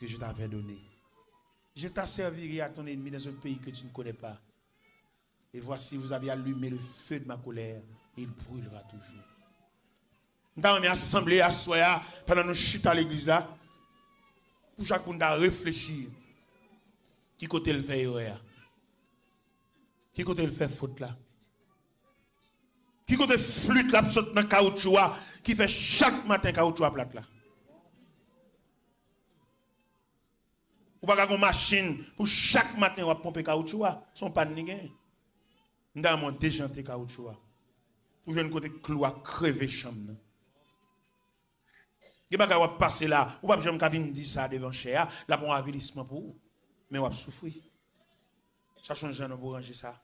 que je t'avais donné. Je t'asservirai à ton ennemi dans un pays que tu ne connais pas. Et voici, vous avez allumé le feu de ma colère, et il brûlera toujours. M ta renmen asanble aswè a, pandan nou chita legliz la, pou chak moun ta reflechi ki kote l fè erè a, ki kote l fè fot la, ki kote flit la ap sot nan kawoutchou a ki fè chak maten kawoutchou a plat la. Ou pa ka gon machin pou chak maten w ap ponpe kawoutchou a. Se yon pàn li gen. M ta renmen w dejante kawoutchou a. Ou jwenn kote klou a kreve chanm nan. Gen bagay w ap pase la, ou p ap janm ka vin di sa devan chè a, l ap yon avilisman pou ou. Men w ap soufri. Chache yon jan nou pou ranje sa.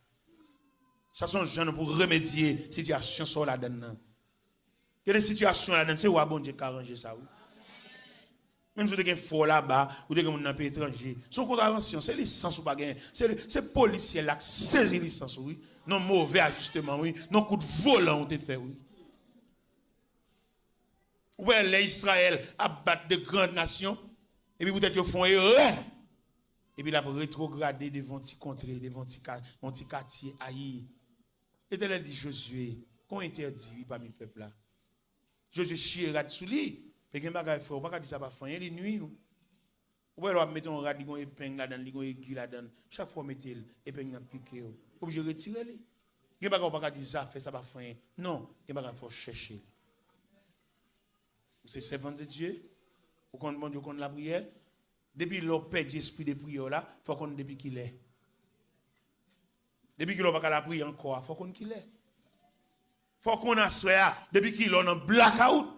Chache yon jan nou pou remedye sitiyasyon sa w ladann nan. Gen de sitiyasyon ladann, se ou a Bondye k ka ranje sa, wi. Menm si w te gen frè w laba, ou te gen moun nan peyi etranje, se yon kontravansyon, se lisans ou pa genyen, se, se polis syèl la k sezi lisans ou, wi. Nan move ajisteman, wi. Nan kout volan ou te fè, wi. Ou wè lè Izrayèl ap bat de gran nasyon, epi poutèt yo fè yon erè, epi l ap retwograde devan yon ti kontre, devan yon ti ka-, yon ti katye, ayi. Letènèl di Jozye, "Qu'on interdit parmi pèp la." Jozye chire rad sou li. Men gen bagay, frè, ou pa ka di sa pa fè anyen, li nwi ou. Ou wè lè w ap mete yon rad, li gon epeng ladann, li gon egi ladann. Chak fwa w mete l, epeng nan pike w. Ou oblije retire li. Gen bagay ou pa ka di zafè sa pa fè anyen. Non, gen bagay fò w chèche l. Ou se sèvant de Dye, ou konn Bondye, ou konn lapriyè. Depi lè w pèdi espri de priyè w la, fò w konn depi kilè. Depi kilè w pa ka lapriyè ankò a, fò w konn kilè. Fò w konn aswè a, depi kilè w nan blakawout.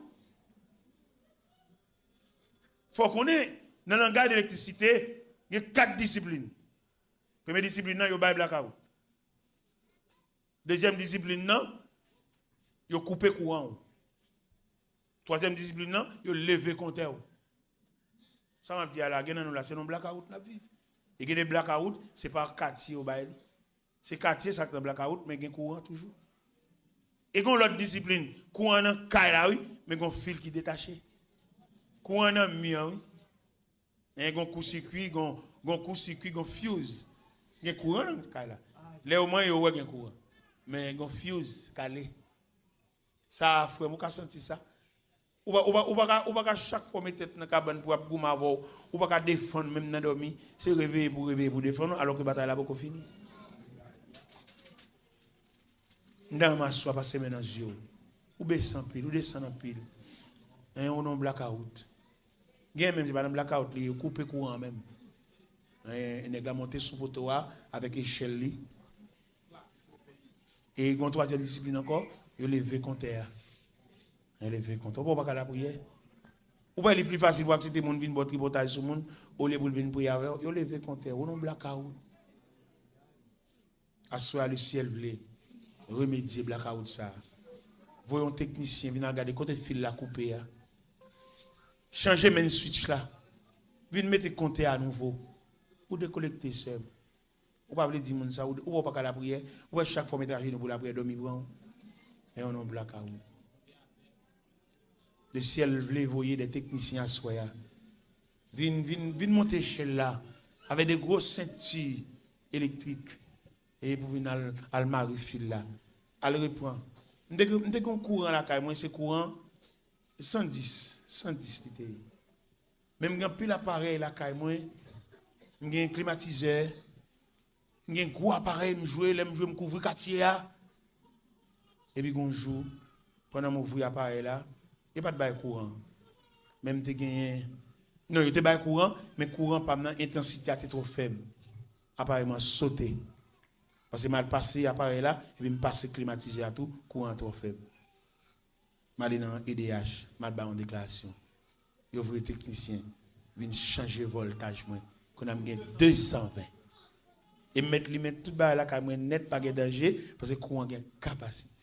Fò w konnen, nan langaj elektrisite, gen kat disiplin. Premye disiplin nan, yo bay blakawout. Dezyèm disiplin nan, yo koupe kouran w. Twazyèm disiplin nan, yo leve kontè w. Sa m ap di a la, gen nan nou la, se nan blakawout n ap viv. E gen de blakawout, se pa katye yo bay li. Se katye sa k nan blakawout, men gen kouran toujou. E gen lòt disiplin, kouran nan kay la, wi, men gen fil ki detache. Kouran nan mi an, wi. Men gen kou sikui, gen gen kou sikui, gen fuse. Gen kouran nan kay la. Lè yo manyen, yo wè gen kouran. Men gen fuse kale. Sa, frè m, ou ka santi sa. Ou pa, ou pa, ou pa ka, ou pa ka chak fwa w met tèt nan kabann pou ap goumen avè w, ou pa ka defann menm nan dòmi. Se reveye pou reveye pou defann ou, alò ke batay la poko fini. M ta renmen aswè a pase men nan zye w. Ou bese anpil, ou desann anpil. Hein, ou nan blakawout. Gen menm, se pa nan blakawout li ye, yo koupe kouran an menm. Hein, nèg la monte sou poto a avèk echèl li. E gen yon twazyèm disiplin ankò, yo leve kontè a. Yo leve kontè. Ou pa ka lapriyè. Ou pa li pli fasil pou aksepte moun vin ba w tripotay sou moun, olye pou l vin priye avè w. Yo leve kontè. Ou nan blakawout. Aswè a, lesyèl vle remedye blakawout sa a. Voye yon teknisyen vin al gade kote fil la koupe a. Chanje main switch la. Vin mete kontè a nouvo. Ou dekonekte, sè m. Ou pa vle di moun sa, ou, ou pa ka lapriyè. Ou wè chak fwa w mete ajenou pou lapriyè, dòmi pran w. E yon non blakawout. Lesyèl vle voye de teknisyen aswè a. Vin, vin, vin monte echèl la avèk de gwo senti elektrik. E pou vin al, al mare fil la. Al repran. M te, m te gen yon kouran lakay mwen, se kouran san dis, san dis li te ye. Men m gen anpil aparèy lakay mwen. M gen klimatizè, m gen gwo aparèy m jwe, lè m jwe m kouvri katye a. Epi gon jou, pandan m ouvri aparèy la, yo pa t bay kouran. Men m te genyen, non, yo te bay kouran, men kouran pa m nan entansite a te twò fèb. Aparèy mwen sote. Paske m al pase aparèy la, epi m pase klimatizè a tou, kouran an twò fèb. M ale nan E D H, m al bay yon deklarasyon. Yo voye teknisyen vin chanje vòltaj mwen. Kounye a m gen de san ven. E m mèt limen tout bagay lakay mwen nèt, pa gen danje, paske kouran gen kapasite.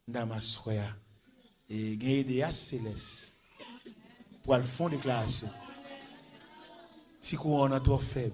Nan aswè a, e gen E D H Selès pou al fè yon deklarasyon. Ti kouran an twò fèb.